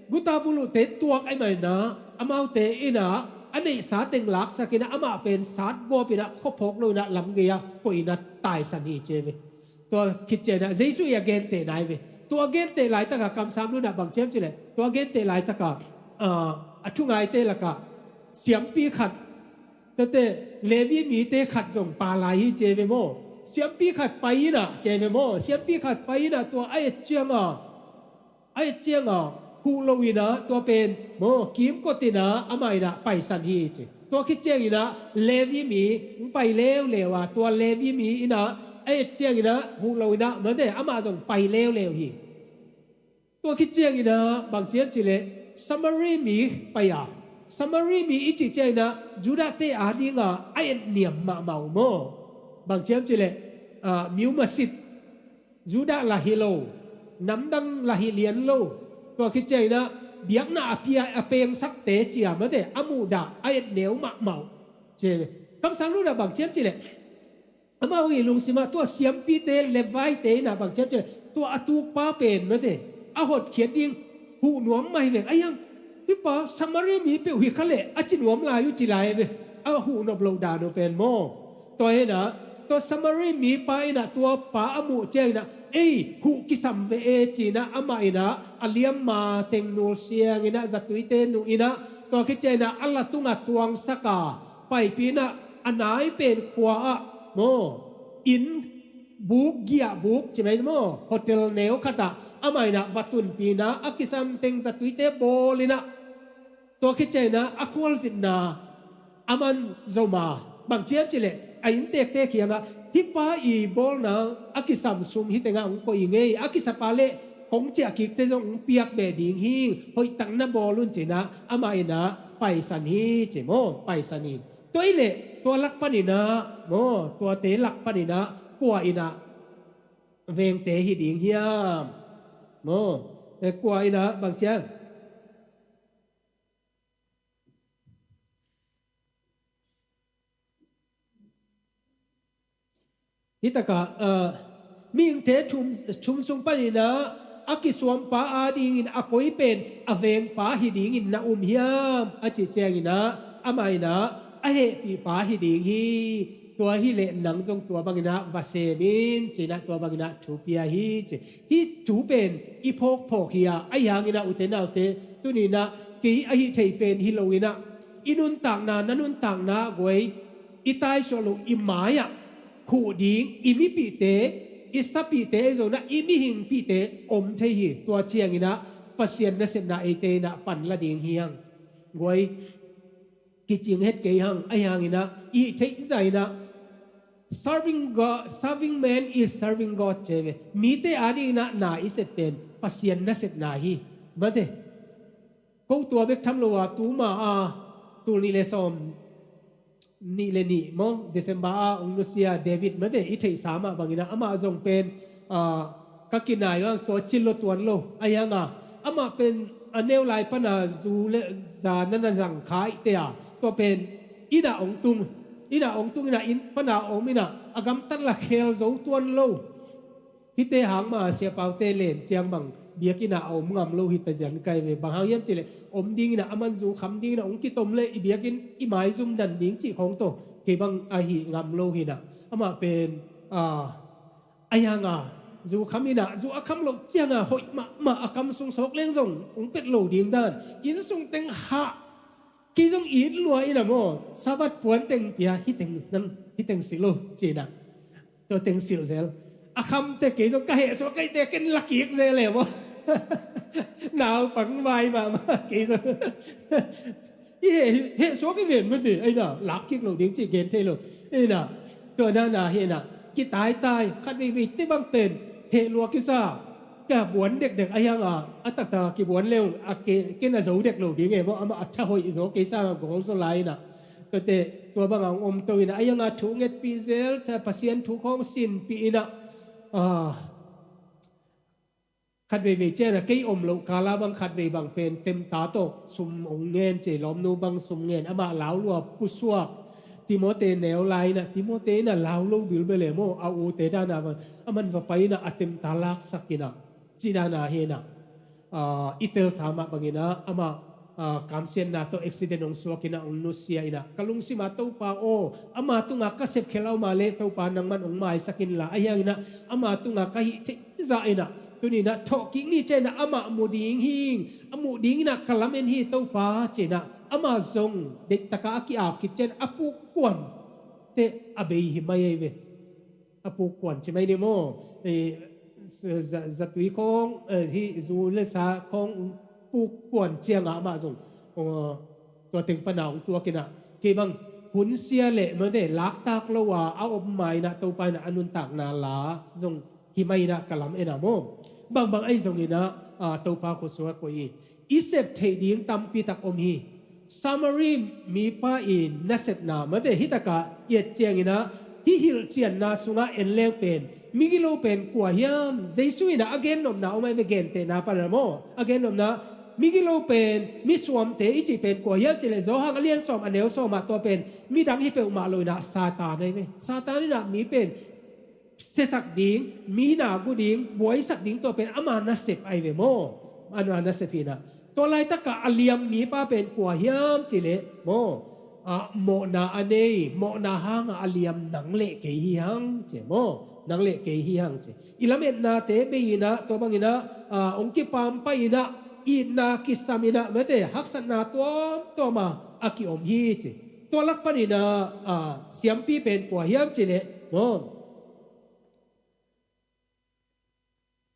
guta buluhte tuak ai mana, amaute ina a neihsa teng laksak ina amah pen sat gawp ina khuaphawk lo ina lam gei-a koih ina taisan hi ci ve. Tua khit ciang ina Jesu i a gentehna ai ve. Tua genteh laitakah kamsang lo ina bang hiam ci le, tua genteh laitakah, ah, a thungaite lakah siampi khat, tate Levi mite khat zong pa lai hi ci ve maw. Siampi khat pai ina ci ve maw. Siampi khat pai ina tua a et cianga a et cianga huh lo ina tua pen maw kimkot ina amah ina paisan hi ci. Tua khit ciang ina Levi mi hong pai leuleu a, tua Levi mi ina a et ciang ina huh lo ina mate amah zong pai leuleu hi. Tua khit ciang ina bang hiam ci le Samari mi pai a, Samari mi i cih ciang ina Judahte a dinga a et niam mahmah uh maw. Bang hiam ci le, ah, miu masit Judah lah hi lo, namdang lah hi lian lo. Tua khit ciang ina biakna a pia a pengsakte cia mate a muhdah a et neu mahmah uh. Ci ve. Kamsang lo ina bang hiam ci le amau i lungsimah tua siampite Levite ina bang hiam ci le tua a tukpa pen mate a hotkhiat ding huh nuam mai veng a hiang. Hih pa Samari mi peuh hi kha leh a ci nuam lai uh ci lai ve. A huh nop loh dan uh pen maw. Tua hi ina tua Samari mipa ina tua pa a muh ciang ina ei huh kisam ve e ci ina amah ina a liamma teng nul siang ina zatuite nuh ina tua khit ciang ina a la tungah tuangsak a paipih ina a nai pen khua ah maw inn buk giah buk ci mai maw hotel neu khatah amah ina va tunpih ina a kisam teng zatuite bawl ina tua khit ciang ina a khualzinna a man zom a bang hiam ci le a inntekte kiangah hih pa i bawlna a kisam sum hi tengah hong koih i ngei a kisapa le kong ciah kikte zong hong piak beh ding hi. Hoihtak na bawl un ci ina amah ina paisan hi ci maw paisan hi. Tua i le tua lak pan ina maw tuate lak pan ina kua ina vengte hi ding hiam maw. Eh, kua ina bang ciang Hi takah, ah, mihingte thum, thum sung panin ah a kisuampa adingin a koi pen a vengpa hi dingin na um hiam a cih cianginah amah inah a hehpihpa hi ding hi. Tua hileh nang zong tua banginah va sem in cinah tua banginah thu pia hi ci. Hih thu pen i phawkphawk hi a, ahi hanginah ute naute tuninah kei ahi thei pen hi loinah i nuntakna na nuntakna guai i taisuah loh i mai-ah huh ding i mipihte, i sapihte ahi zonah i mihingpihte om thei hi. Tua cianginah Pasian nasepna eite inah pan la ding hi hang. Guai kicing het kei hang, ahi hanginah i theih zainah serving God, serving man is serving God ci ve. Mite adinginah na i sep pen Pasian nasepna hi. Mate. Ko tua bek tham lo a tuma a tul nih le sawm nih le nih maw December a ong nusia David mate i theihsa mah banginah amah zong pen ka kinai ang tua cil lo tuan lo ahi hanga amah pen a neu lai pana zu le za na na zang kha ihte a tua pen inah ong tung inah ong tung inah inn pana om inah a gamtat la khel zo tuan lo. Hihte hang mah siapaute len ciang bang biakinn ah a om ngam lo hi ta zian kai ve. Bang hang hiam cihleh om ding inah a man zu kham ding inah ong kitom le i biakinn i maizum dan ding cih khawng tawh kei bang ahi ngam lo hi inah amah pen a ahi hanga zu kham inah zu a kham loh cianga hoih mahmah a kam sung sawk leng zong ong pet lo ding dan inn sung teng hah kei zong it lua inah maw Sabbath puan teng pia hi teng nang hi teng si lo cinah tua teng silh zel. A khamte kei zong ka hehsuak kaite ken lakik zel e maw? Naupang vai mahmah kei zong i hehsuak i ven mate aina lakkik lo ding cih gen thei lo. Ina tua nana hi ina kitaitai khat veivei te bang pen heh lua kisa ka buan dekdek a hianga a taktak a kibuan leu a ken a zo dek lo ding e maw? Amah a tha hoih zaw kei sanga gol zaw lai ina tuate tua banga hong om to ina a hianga thu ngetpih zel tha Pasian thu khawng sinpih ina khat veivei ciana kei om loh kala bang khat vei bang pen temta tawh sum hong ngen cei lawmnu bang sum ngen amah lau lua pusuak Timote neu lai ina Timote ina lau lo bilbel e maw a ute dana bang a man va pai ina a temta laksak ina ci dana hi ina i telsa mah bangina amah kamsiatna tawh accident hong suak ina hong nusia ina ka lungsima Topa aw ama tunga ka sepkhel a uma le Topa nangman hong maisak inla a hiang ina ama tunga ka hih theih zah ina tunina thawhkik ni ciana amah mu ding hing a muh ding ina ka lamen hi Topa cina ama zong deihtaka a ki-ap khit cian a pukkuan te a bei hi mai ei ve. A pukkuan ci mai ni maw? Zatui khawng hi zu le sa khawng pukkuan cianga amah zong tua teng pana hong tuak ina kei bang hun sia le mate laktak lo a a om ma ina Topa ina a nuntakna la zong hi mai ina ka lam ena maw? Bangbang ahi zong ina Topa khutsua koih i i sep theih ding tampi tak om hi. Samari mipa i nasepna mate hitaka i et ciangina hih hilhcianna sungah en leng pen migilo pen kua hiam? Jesu ina a gennopna om ai ve gentehna pana maw a gennopna migilo pen misuamte i cih pen kua hiam cileh Johan a lian sawm a neu sawmah tua pen midang hi peuhmah lo ina Satan ai ve. Satan ina mi pen siasak ding mi na gu ding buaisak ding tua pen ama nasep ai ve maw? Ama nasep hina tua laitaka a liam mipa pen kua hiam cileh maw? Mawhna a nei mawhna hanga a liam nang leh kei hi hang ce maw? Nang leh kei hi hang ce i lametnate bei ina tua bangina ong kipampai ina itna kisam ina mate haksatna tuamtuama a kiom hi ce. Tua lak panina siampi pen kua hiam cileh maw?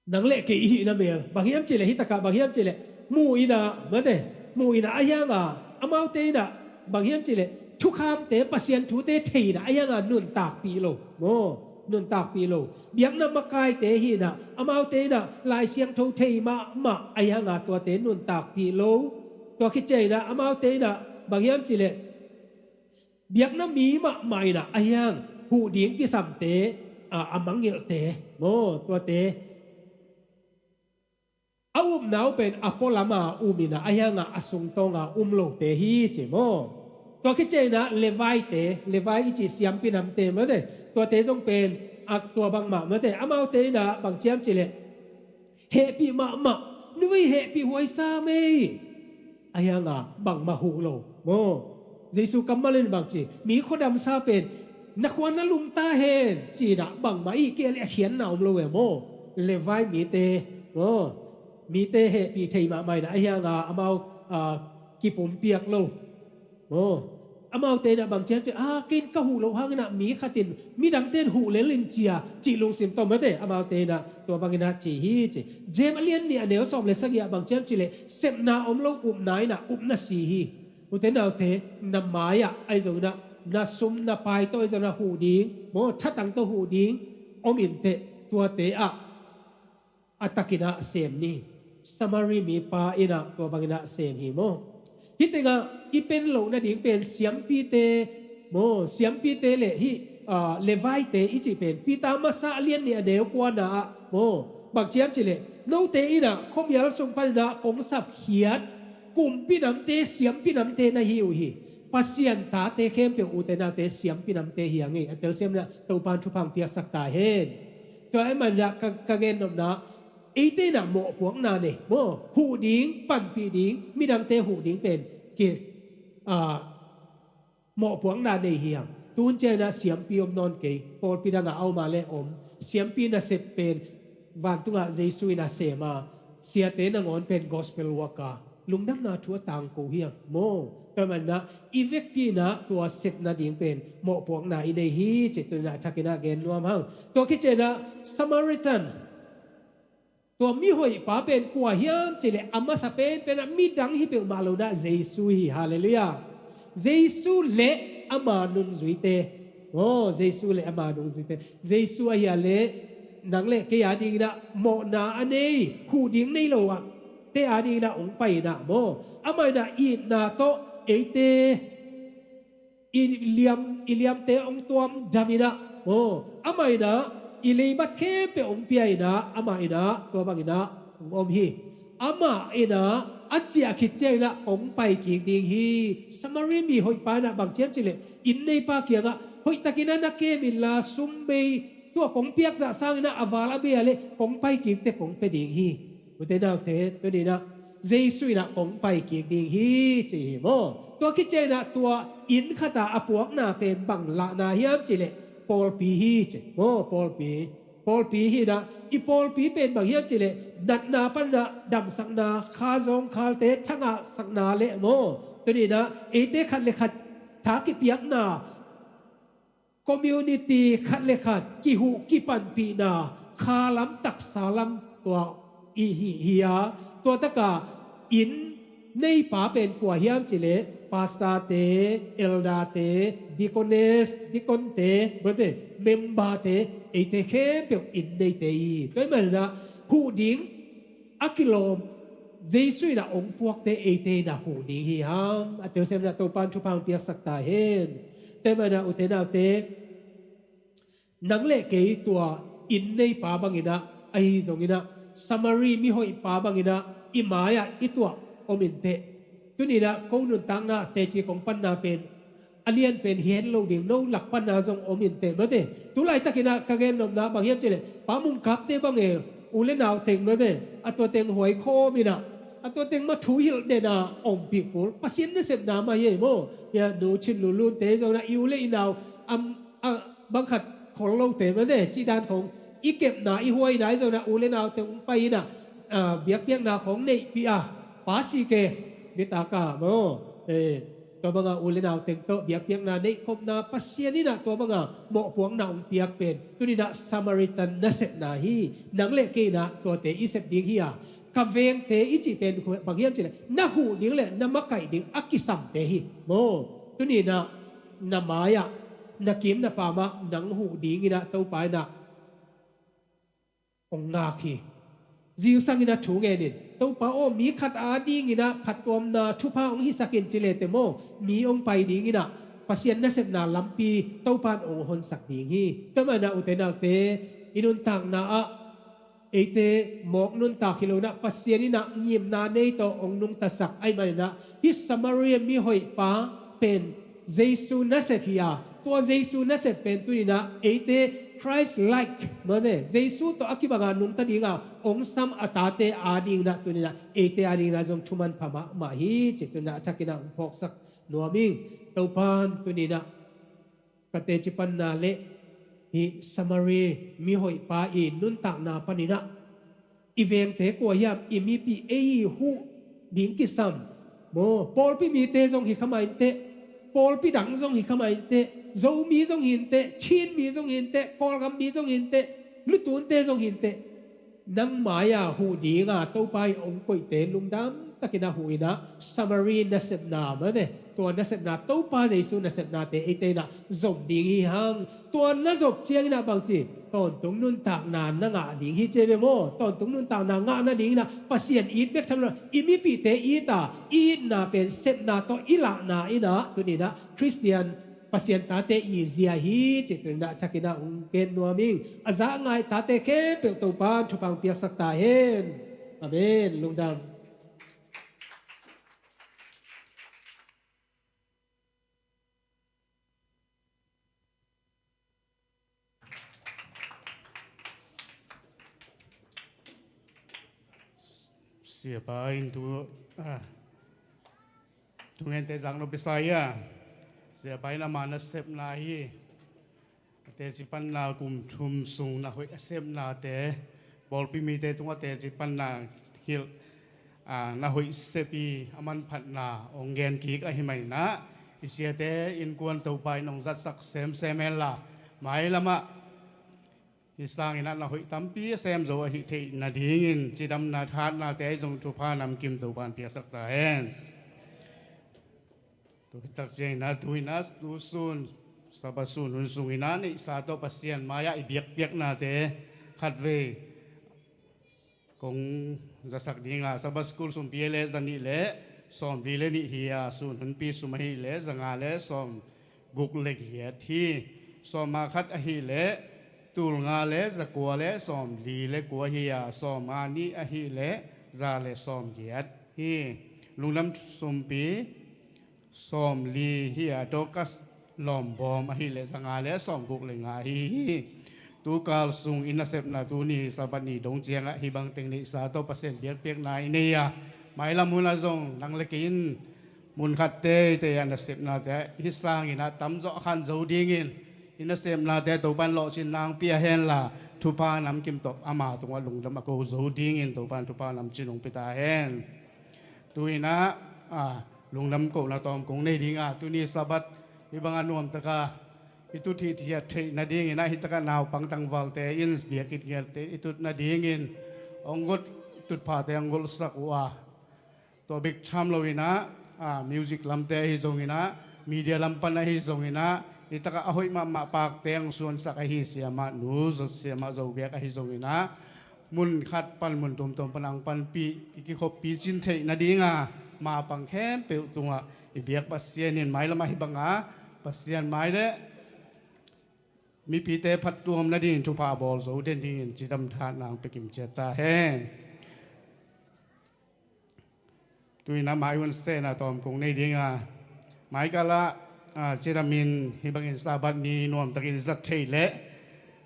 Nang le kei i hihna mel bang hiam cileh hitaka bang hiam cileh mu ina mate mu ina a hianga amaute ina bang hiam cileh thukhamte Pasian thute theina a hianga nuntakpih lo maw? Nuntakpih lo biakna makaite hina amaute ina Lai Siangtho thei mahmah a hianga tuate nuntakpih lo. Tua khit ciangina amaute ina bang hiam cileh biakna mi mahmah ina a hiang huh ding kisamte a mangngilhte maw tuate a upna uh pen a pualama um ina a hianga a sungtawnga um lote hi ci maw? Tua khit ciangina Levi-te Levi i cih siampi namte mate tuate zong pen a tua bangmah mate amaute ina bang ciam cileh Hehpih mahmah, nuvei hehpih huai sa mei. Ahi hanga bangmah huh lo maw. Jesu kammal in bang ci, mi khuadamsa pen na khua na lum ta hen ci-in ah bangmah i kei le a khiatna om lo e maw. Levi mite maw, mite hehpih thei mahmah in ah, ahi hanga amau kipumpiak lo maw. Amaute in ah bang ci hiam cih leh, a, kei in ka huh loh hangin ah mi khat in midangte in huh lel in cia cih lungsim tawh mate, amaute in ah tua bangin ah ci hi ci. James a lian nih a neu sawm le sagih ah bang ci hiam cih leh, sepna om lo upna in ah upna si hi. Ute naute, na mai-ah ahi zongin ah, na sum na pai tawh ahi zongin ah huh ding maw, thatang tawh huh ding om inteh, tuate ah a takin ah sem ni. Samari mipa in ah tua bangin ah sem hi maw. Hih tengah i pen loh nading pen siampite maw, siampite le hih Levi-te i cih pen Peter masa a lian nih a neu kuana ah maw, bang ci hiam cih leh, note in ah khuamial sung panin ah kong sapkhiat kumpi namte, siampi namte na hi uh hi. Pasian tate khempeuh, ute naute, siampi namte hi a ngei. A telsiam in ah Topa'n thupha piaksak ta hen. Tua ahih manin ah ka, ka gen nopna, eite in ah mawhpuakna nei maw, huh ding, panpih ding, midangte huh ding pen ki, a, mawhpuakna nei hi hang. Tuhun ciang in ah siampi om nawn kei, pawlpi dangah a om a leh om. Siampi nasep pen vantungah Jesu in ah sem a, siate nangawn pen gospel worker, lungdamna thu a tangko hi hang maw. Tua ahih manin ah i vekpi in ah tua sep nading pen mawhpuakna i nei hi cih tuni-in ah thakin ah gen nuam hang. Tua khit ciangin ah Samaritan, tua mihoihpa pen kua hiam cih leh, a masa penpen ah midang hi peuhmah lo-in ah Jesu hi. Halleluiah. Jesu le ama nungzuite. Aw, Jesu le ama nungzuite. Jesu ahi a leh nang le kei a dingin ah mawhna a nei, huh ding nei lo ah te a dingin ah hong pai in ah maw, amah in ah itna tawh eite i liam, i liamte hong tuamdam in ah maw, amah in ah i leibat khempeuh hong pia in ah, amah in ah tua bangin ah hong om hi. Amah in ah a ciah khit ciangin ah hong pai kik ding hi. Samari mihoihpa in ah bang ci hiam cih leh, inn neipa kiangah, hoihtakin ah na kem inla, sum bei, tua kong piak zah sangin ah a val a bei a leh kong pai kik teh kong pia ding hi. Ute naute, tuni-in ah Jesu in ah kong pai kik ding hi ci hi maw. Tua khit ciangin ah tua inn khat ah a puakna pen bang lahna hiam cih leh, pawlpi hi ci maw, pawlpi. Pawlpi hi in ah, i pawlpi pen bang hiam cih leh, natna panin ah damsakna, kha zawngkhalte thangahsakna le maw, tuni-in ah eite khat le khat tha kipiakna, community khat le khat kihuh kipanpihna, kha lam taksa lam tua i hi hi a, tua takah inn neipa pen kua hiam cih leh, pastorte, elderte, deaconess, deaconte, brother, memberte, eite khempeuh inn neite hi. Tua ahih manin ah huh ding a kilawm, Jesu in ah hong puakte eite in ah huh ding hi hang. A telsiam in ah Topa'n thupha hong piaksak ta hen. Tua ahih manin ah ute naute, nang le kei tua inn neipa bangin ah, ahi zongin ah Samari mihoihpa bangin ah i mai-ah i tuah om inteh. Tuni-in ah ko nuntakna teci kong panna pen a lian pen hi het lo ding, no lak panna zong om inteh mate. Tu laitakin ah ka gen nopna bang hiam cih leh, Pa Mung Kapte bang e, u le nau teng mate, a tua teng huai khawm in ah, a tua teng mah thu hilh den a ompih kul. Pasian nasepna mah hi ei maw. Hia, Nu Chin Lun Lunte zong in ah, i u le i nau, am, a, bang khat khol lote mate, cih dan khong, i kepna i huaina i zong in ah u le naute hong pai in ah, a, biakpiakna khong neihpih a, Pa Sike, nitak a maw, eh, tua banga u le nau teng tawh biakpiakna neihkhopna, Pasian in ah tua banga mawhpuakna hong piak pen tuni-in ah Samaritan nasepna hi. Nang le kei in ah tuate i sep ding hi a, ka vengte i cih pen bang hiam cih leh, na huh ding le na makaih ding a kisamte hi maw. Tuni-in ah na mai-ah, na kim na pamah nang huh dingin ah Topa in ah hong ngak hi. Zingsangin ah thu ngen in, Topa aw, mi khat a dingin ah phattuamna thupha hong hisak in ci le teh maw, mi hong pai dingin ah Pasian nasepna lampi Topa in hong honsak ding hi. Tua ahih manin ah ute naute, i nuntakna ah eite mawk nuntak hi lo-in ah, Pasian in ah ngimna nei tawh hong nungtasak ahih manin ah, hih Samaria mihoihpa pen Jesu nasep hi a, Tua Jesu nasep pen tuninah eite Christ-like, mane, Jesu tawh a kibanga nungta dinga hong sam a tate adinginah tuninah eite adinginah zong thumanpha mahmah hi cih tuninah a thakinah hong phawksak nuam ing. Topan tuninah ka teci panna le hih Samari mihoihpa i nuntakna paninah i vengte kua hiam, i mipi ei huh ding kisam maw, pawlpi mite zong hi kha mah inteh, pawlpi dang zong hi kha mah inteh, Zomi zong hi inteh, Chinmi zong hi inteh, Kawlgam mi zong hi inteh, lutunte zong hi inteh, nang mai-ah huh dinga Topa i hong koihte lungdam takinah huh inah Samari nasepna mane, tua nasepna, Topa Jesu nasepnate eite inah zom ding hi hang. Tua na zop cianginah bangci tawntung nuntakna na ngah ding hi ci ve maw? Tawntung nuntakna ngah nadinginah Pasian it bek tham lo, i mipite it a, i itna pen sepna tawh i lahna inah tuninah Khristian Pasian tate i zia hi cih tuninah thakinah hong gen nuam ing. A za a ngai tate khempeuh Topan thupha hong piaksak ta hen. Amen. Lungdam. Siapa in tu, ah, tungente zang no pisaya. Siapa in ama nasepna hi. A teci panna kum thum sung na hoih a sepnate, pawlpi mite tungah teci panna hilh, a, na hoih sep i a manphatna hong gen kik ahi maninah i siate innkuan Topa in hong zatsak semsem henla, mailamah hih sanginah na hoih tampi a sem zo ahi theih nadingin cidamna thahatnate ahi zong thupha namkim Topa in piaksak ta hen. Tua khit tak cianginah tuinah tu sun, Sabbath sun hun sunginah neihsa tawh Pasian mai-ah i biakpiaknate khatvei kong zasak dinga, Sabbath school sumpi le za nih le sawmli le nih hi a, sun hunpi sum ahileh za nga le sawm guk le giat hi. Sawm a khat ahileh tul nga le za kua le sawmli le kua hi a, sawm a nih ahileh za le sawm giat hi. Lungdam sumpi sawmli hi a, Dorcas Lawmbawm ahileh za nga le sawm guk le nga hi hi. Tukal sung i nasepna tuni Sabbath ni dong ciangah hih bangteng neihsa tawh Pasian biakpiakna i nei a, mailam hunah zong nang le kei in mun khat teitei a nasepnate hih sanginah tamzawh a khan zo dingin i nasepnate Topa in lawhcin nang pia henla, thupha namkim tawh ama tungah lungdam a ko zo dingin Topa in thupha namcin hong pia ta hen. Tuinah, a, lungdam kohna tawm kong nei dinga, tuni Sabbath hih banga nuamtaka i tut hithiat theih nadinginah hih takah naupang tangvalte in biakinn ngiatte i tut nadingin hong gol, tutphate hong golsak uh a, tua bek tham loinah, a, music lamte ahi zonginah, media lam pan ahi zonginah, hih takah a hoih mahmah pakte hong suansak ahi siamah nu, zo, siamah Zo Biak ahi zonginah, mun khat pan mun tuamtuam pan ang panpih i kikhoppi cin theih nadinga mapang khempeuh tungah i biak Pasian in mailamah hih banga Pasian mai le mipite phattuam nadingin thupha bawl zo den dingin cidam thahatna hong pia kimciat ta hen. Tuinah mai hun sena tawm kong nei dinga, mai kalah, a, cidamin hih bangin Sabbath ni nuamtakin zat thei leh,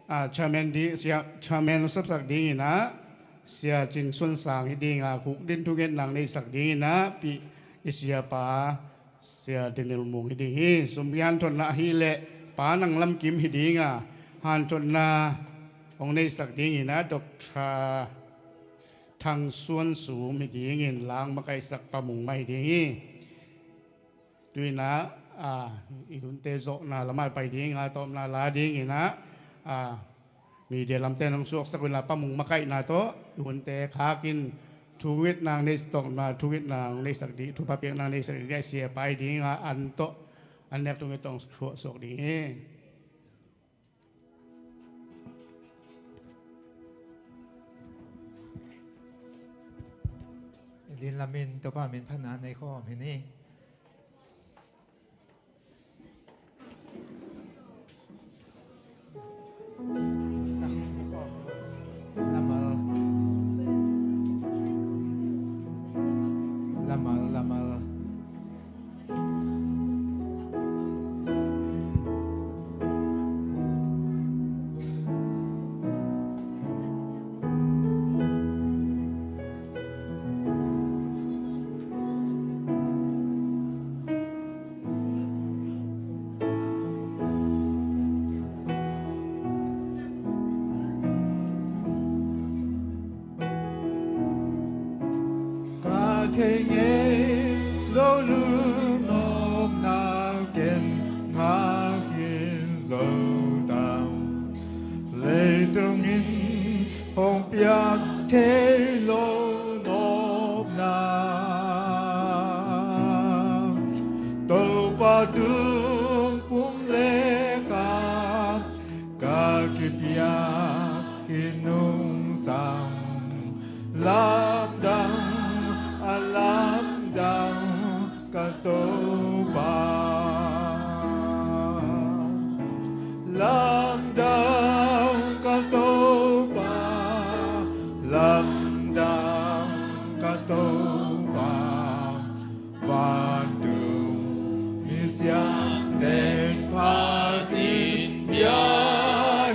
a, chairman di, sia, chairman sapsak dinginah Sia Cin Suan Sang hi dinga, khuk din thungetna neihsak dinginah pi i siapa Sia Daniel Mung hi ding hi. Sumpi hanthotna ahileh Pa Nang Lam Kim hi dinga, hanthotna hong neihsak dinginah Doctor Thang Suan Sum hi dingin, lang makaihsak Pa Mung mah hi ding hi. Tuinah, a, i hunte zawhna lamah pai dinga, tawpna la dinginah, a, media lamte nong suaksak unla Pa Mung makaihna tawh i hunte khakin thungetna neih, tawpna thungetna neihsak ding, thupha piakna neihsak ding a, siapa hi dinga an tawh, an nek thunget tawh suak ding hi. Din lamin Topa min phatna nei khawm hi ni. Lamal, lamal, lamal. Thei ngei lo lungnopna ken ngak in zo tang. Leitung in hong piak thei lo nopna, Topa tung pum le kha ka kipiak hi nungsang. Lamdang, a lamdang ka Topa. Lamdang ka Topa, lamdang ka Topa. Vantung mi siangtho in phat in bia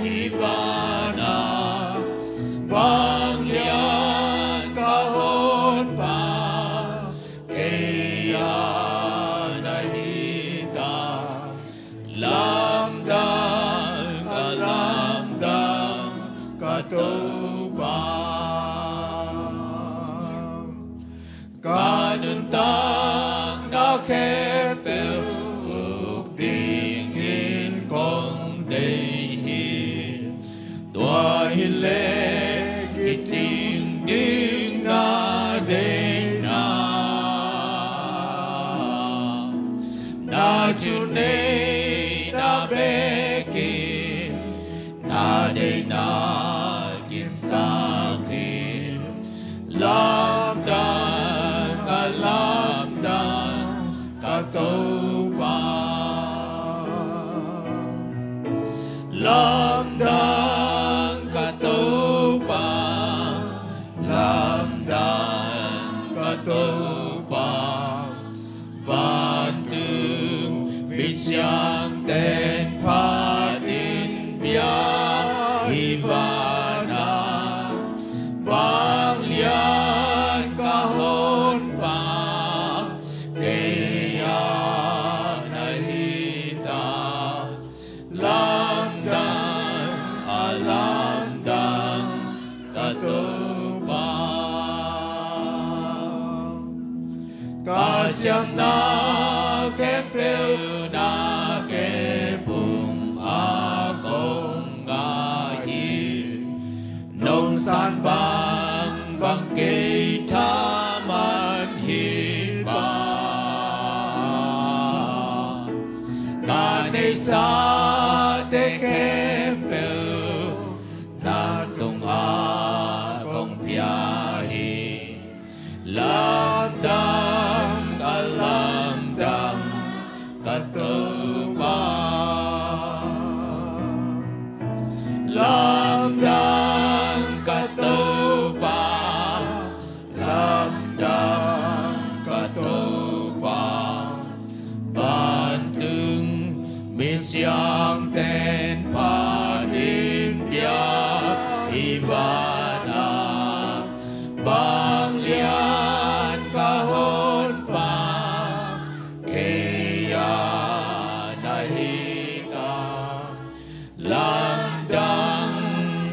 hi vanah, vanglian ka Honpa kei a na hi ta. Lamdang, a lamdang ka Topa. Ka nuntakna khempeuh uk dingin kong deih hi. Tua hi leh kicing ding na deihna, na thuneihna bekin na deihna kimsak hi. Lamdang, a lamdang ka Topa. Lamdang ka Topa, lamdang ka Topa. Vantung mi siangtho in phat in bia hi vanah, vanglian ka Honpa kei a na hi ta. Lamdang, a lamdang ka Topa. Ka siamna khempeuh na khephung ah kong ngah hi. Nong san bangbang kei thaman hi pah. Ka neihsate khempeuh na tungah kong pia hi. Lamdang, a lamdang ka Topa. Lamdang ka Topa, lamdang ka Topa. Vantung mi siangtho in phat in bia hi vanah, vanglian ka Honpa kei a na hi ta. Lamdang,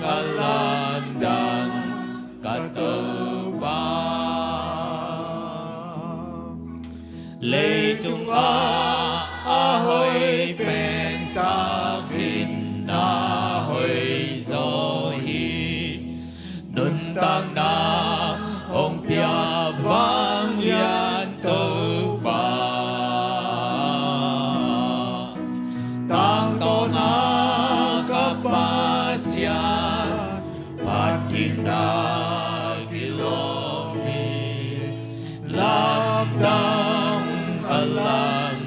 a lamdang ka Topa. Leitung ah a hoih pen sak in na hoih zaw hi. Nuntakna hong pia vanglian Topa, tangtawn a ka Pasian, phat ding na kilawm hi. Lamdang, a lam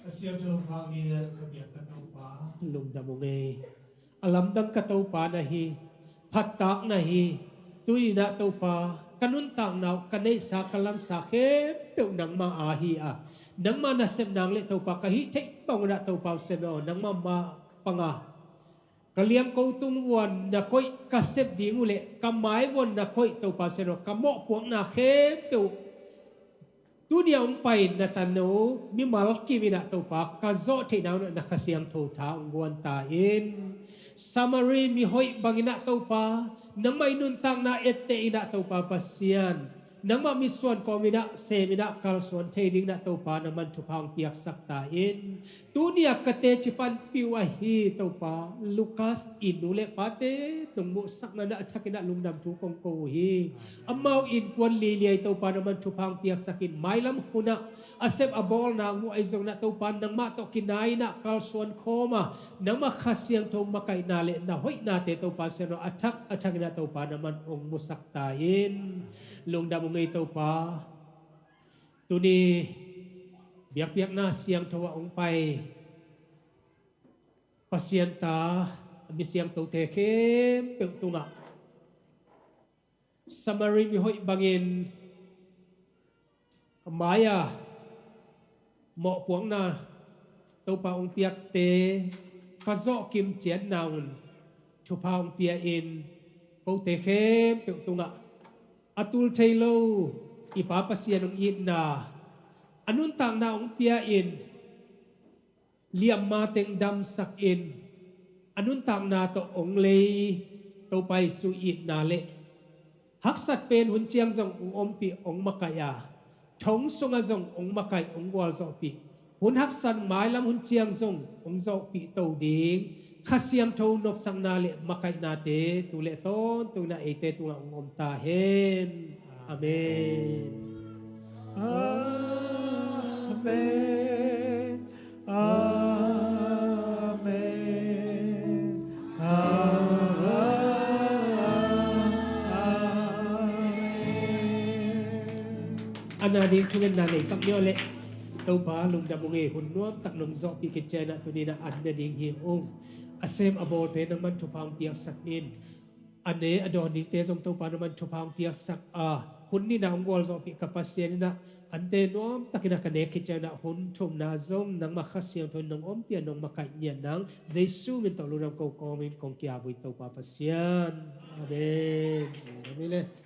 A siangtho vang ni le ka biak ka Topa. Lungdam ung ei. A lamdang ka Topa na hi. Phattak na hi. Tuni-in ah Topa, ka nuntakna uh, ka neihsa, ka lamsa khempeuh nangma aa hi a, nangma nasep nang le Topa ka hih theih bang un ah Topa Pasian aw, nangma mah panga ka liangko tung vuan na koih, ka sep ding uh le ka mai vuan na koih Topa Pasian aw, ka mawhpuakna khempeuh tuni-a hong pai na tano mimal kim in ah Topa, ka zawh theihna un ah na Kha Siangtho tha hong guan ta in. Samari mihoih bangin ah Topa, nangmah i nuntakna etteh in ah Topa Pasian, nangmah mitsuan kawmin ah, semin ah, kalsuan thei dingin ah Topa nangman thupha hong piaksak ta in. Tuni-a ka teci panpih uh ahi Topa Lucas i nu le pate nong muhsakna in ah a thakin ah lungdam thu kong ko uh hi. Amau innkuan liliai Topa nangman thupha hong piaksak in, mailam hun ah a sep a bawlna uh ahi zongin ah Topa nangmah tawh kinai in ah kalsuan khawm a, nangmah Kha Siangtho makaihna le na hoihnate Topa Pasian aw, a thak a thakin ah Topa nangman hong musak ta in. Lungdam ung ei Topa. Tuni biakpiakna siangtho ah hong pai Pasian ta, a mi siangthote khempeuh tungah Samari mihoih bangin a mai-a mawhpuakna Topa hong piakte ka zawh kim ciatna un thupha hong pia in. Kote khempeuh tungah a tul thei lo i Pa Pasian hong itna, a nuntakna hong pia in, liamma teng damsak in, a nuntakna tawh hong lei Topa Jesu itna le haksat pen hun ciang zong hong ompih, hong makaih a, thong sungah zong hong makaih, hong gualzawhpih, hun haksat mailam hun ciang zong hong zawhpih to ding Kha Siangtho nopsakna le makaihnate tu le tawntung in ah eite tungah hong om ta hen. Amen. Amen. Amen. Amen. A na ding thungetna nei tak ni aw leh, Topa lungdam ung ei, hun nuam tak nong zawhpih khit ciangin ah tuni-in ah an ne ding hi ung. A sem a bawlte nangman thupha hong piaksak in. A ne a dawn dingte zong Topa nangman thupha hong piaksak a, hun nihna hong gualzawhpih ka Pasian in ah ante nuam takin ah ka nek khit ciangin ah hun thumna zong nangmah Kha Siangtho in nong ompih a, nong makaih ngiat nang Jesu min tawh lungdam ko kawmin kong ki-ap uh hi Topa Pasian. Amen. Amen le.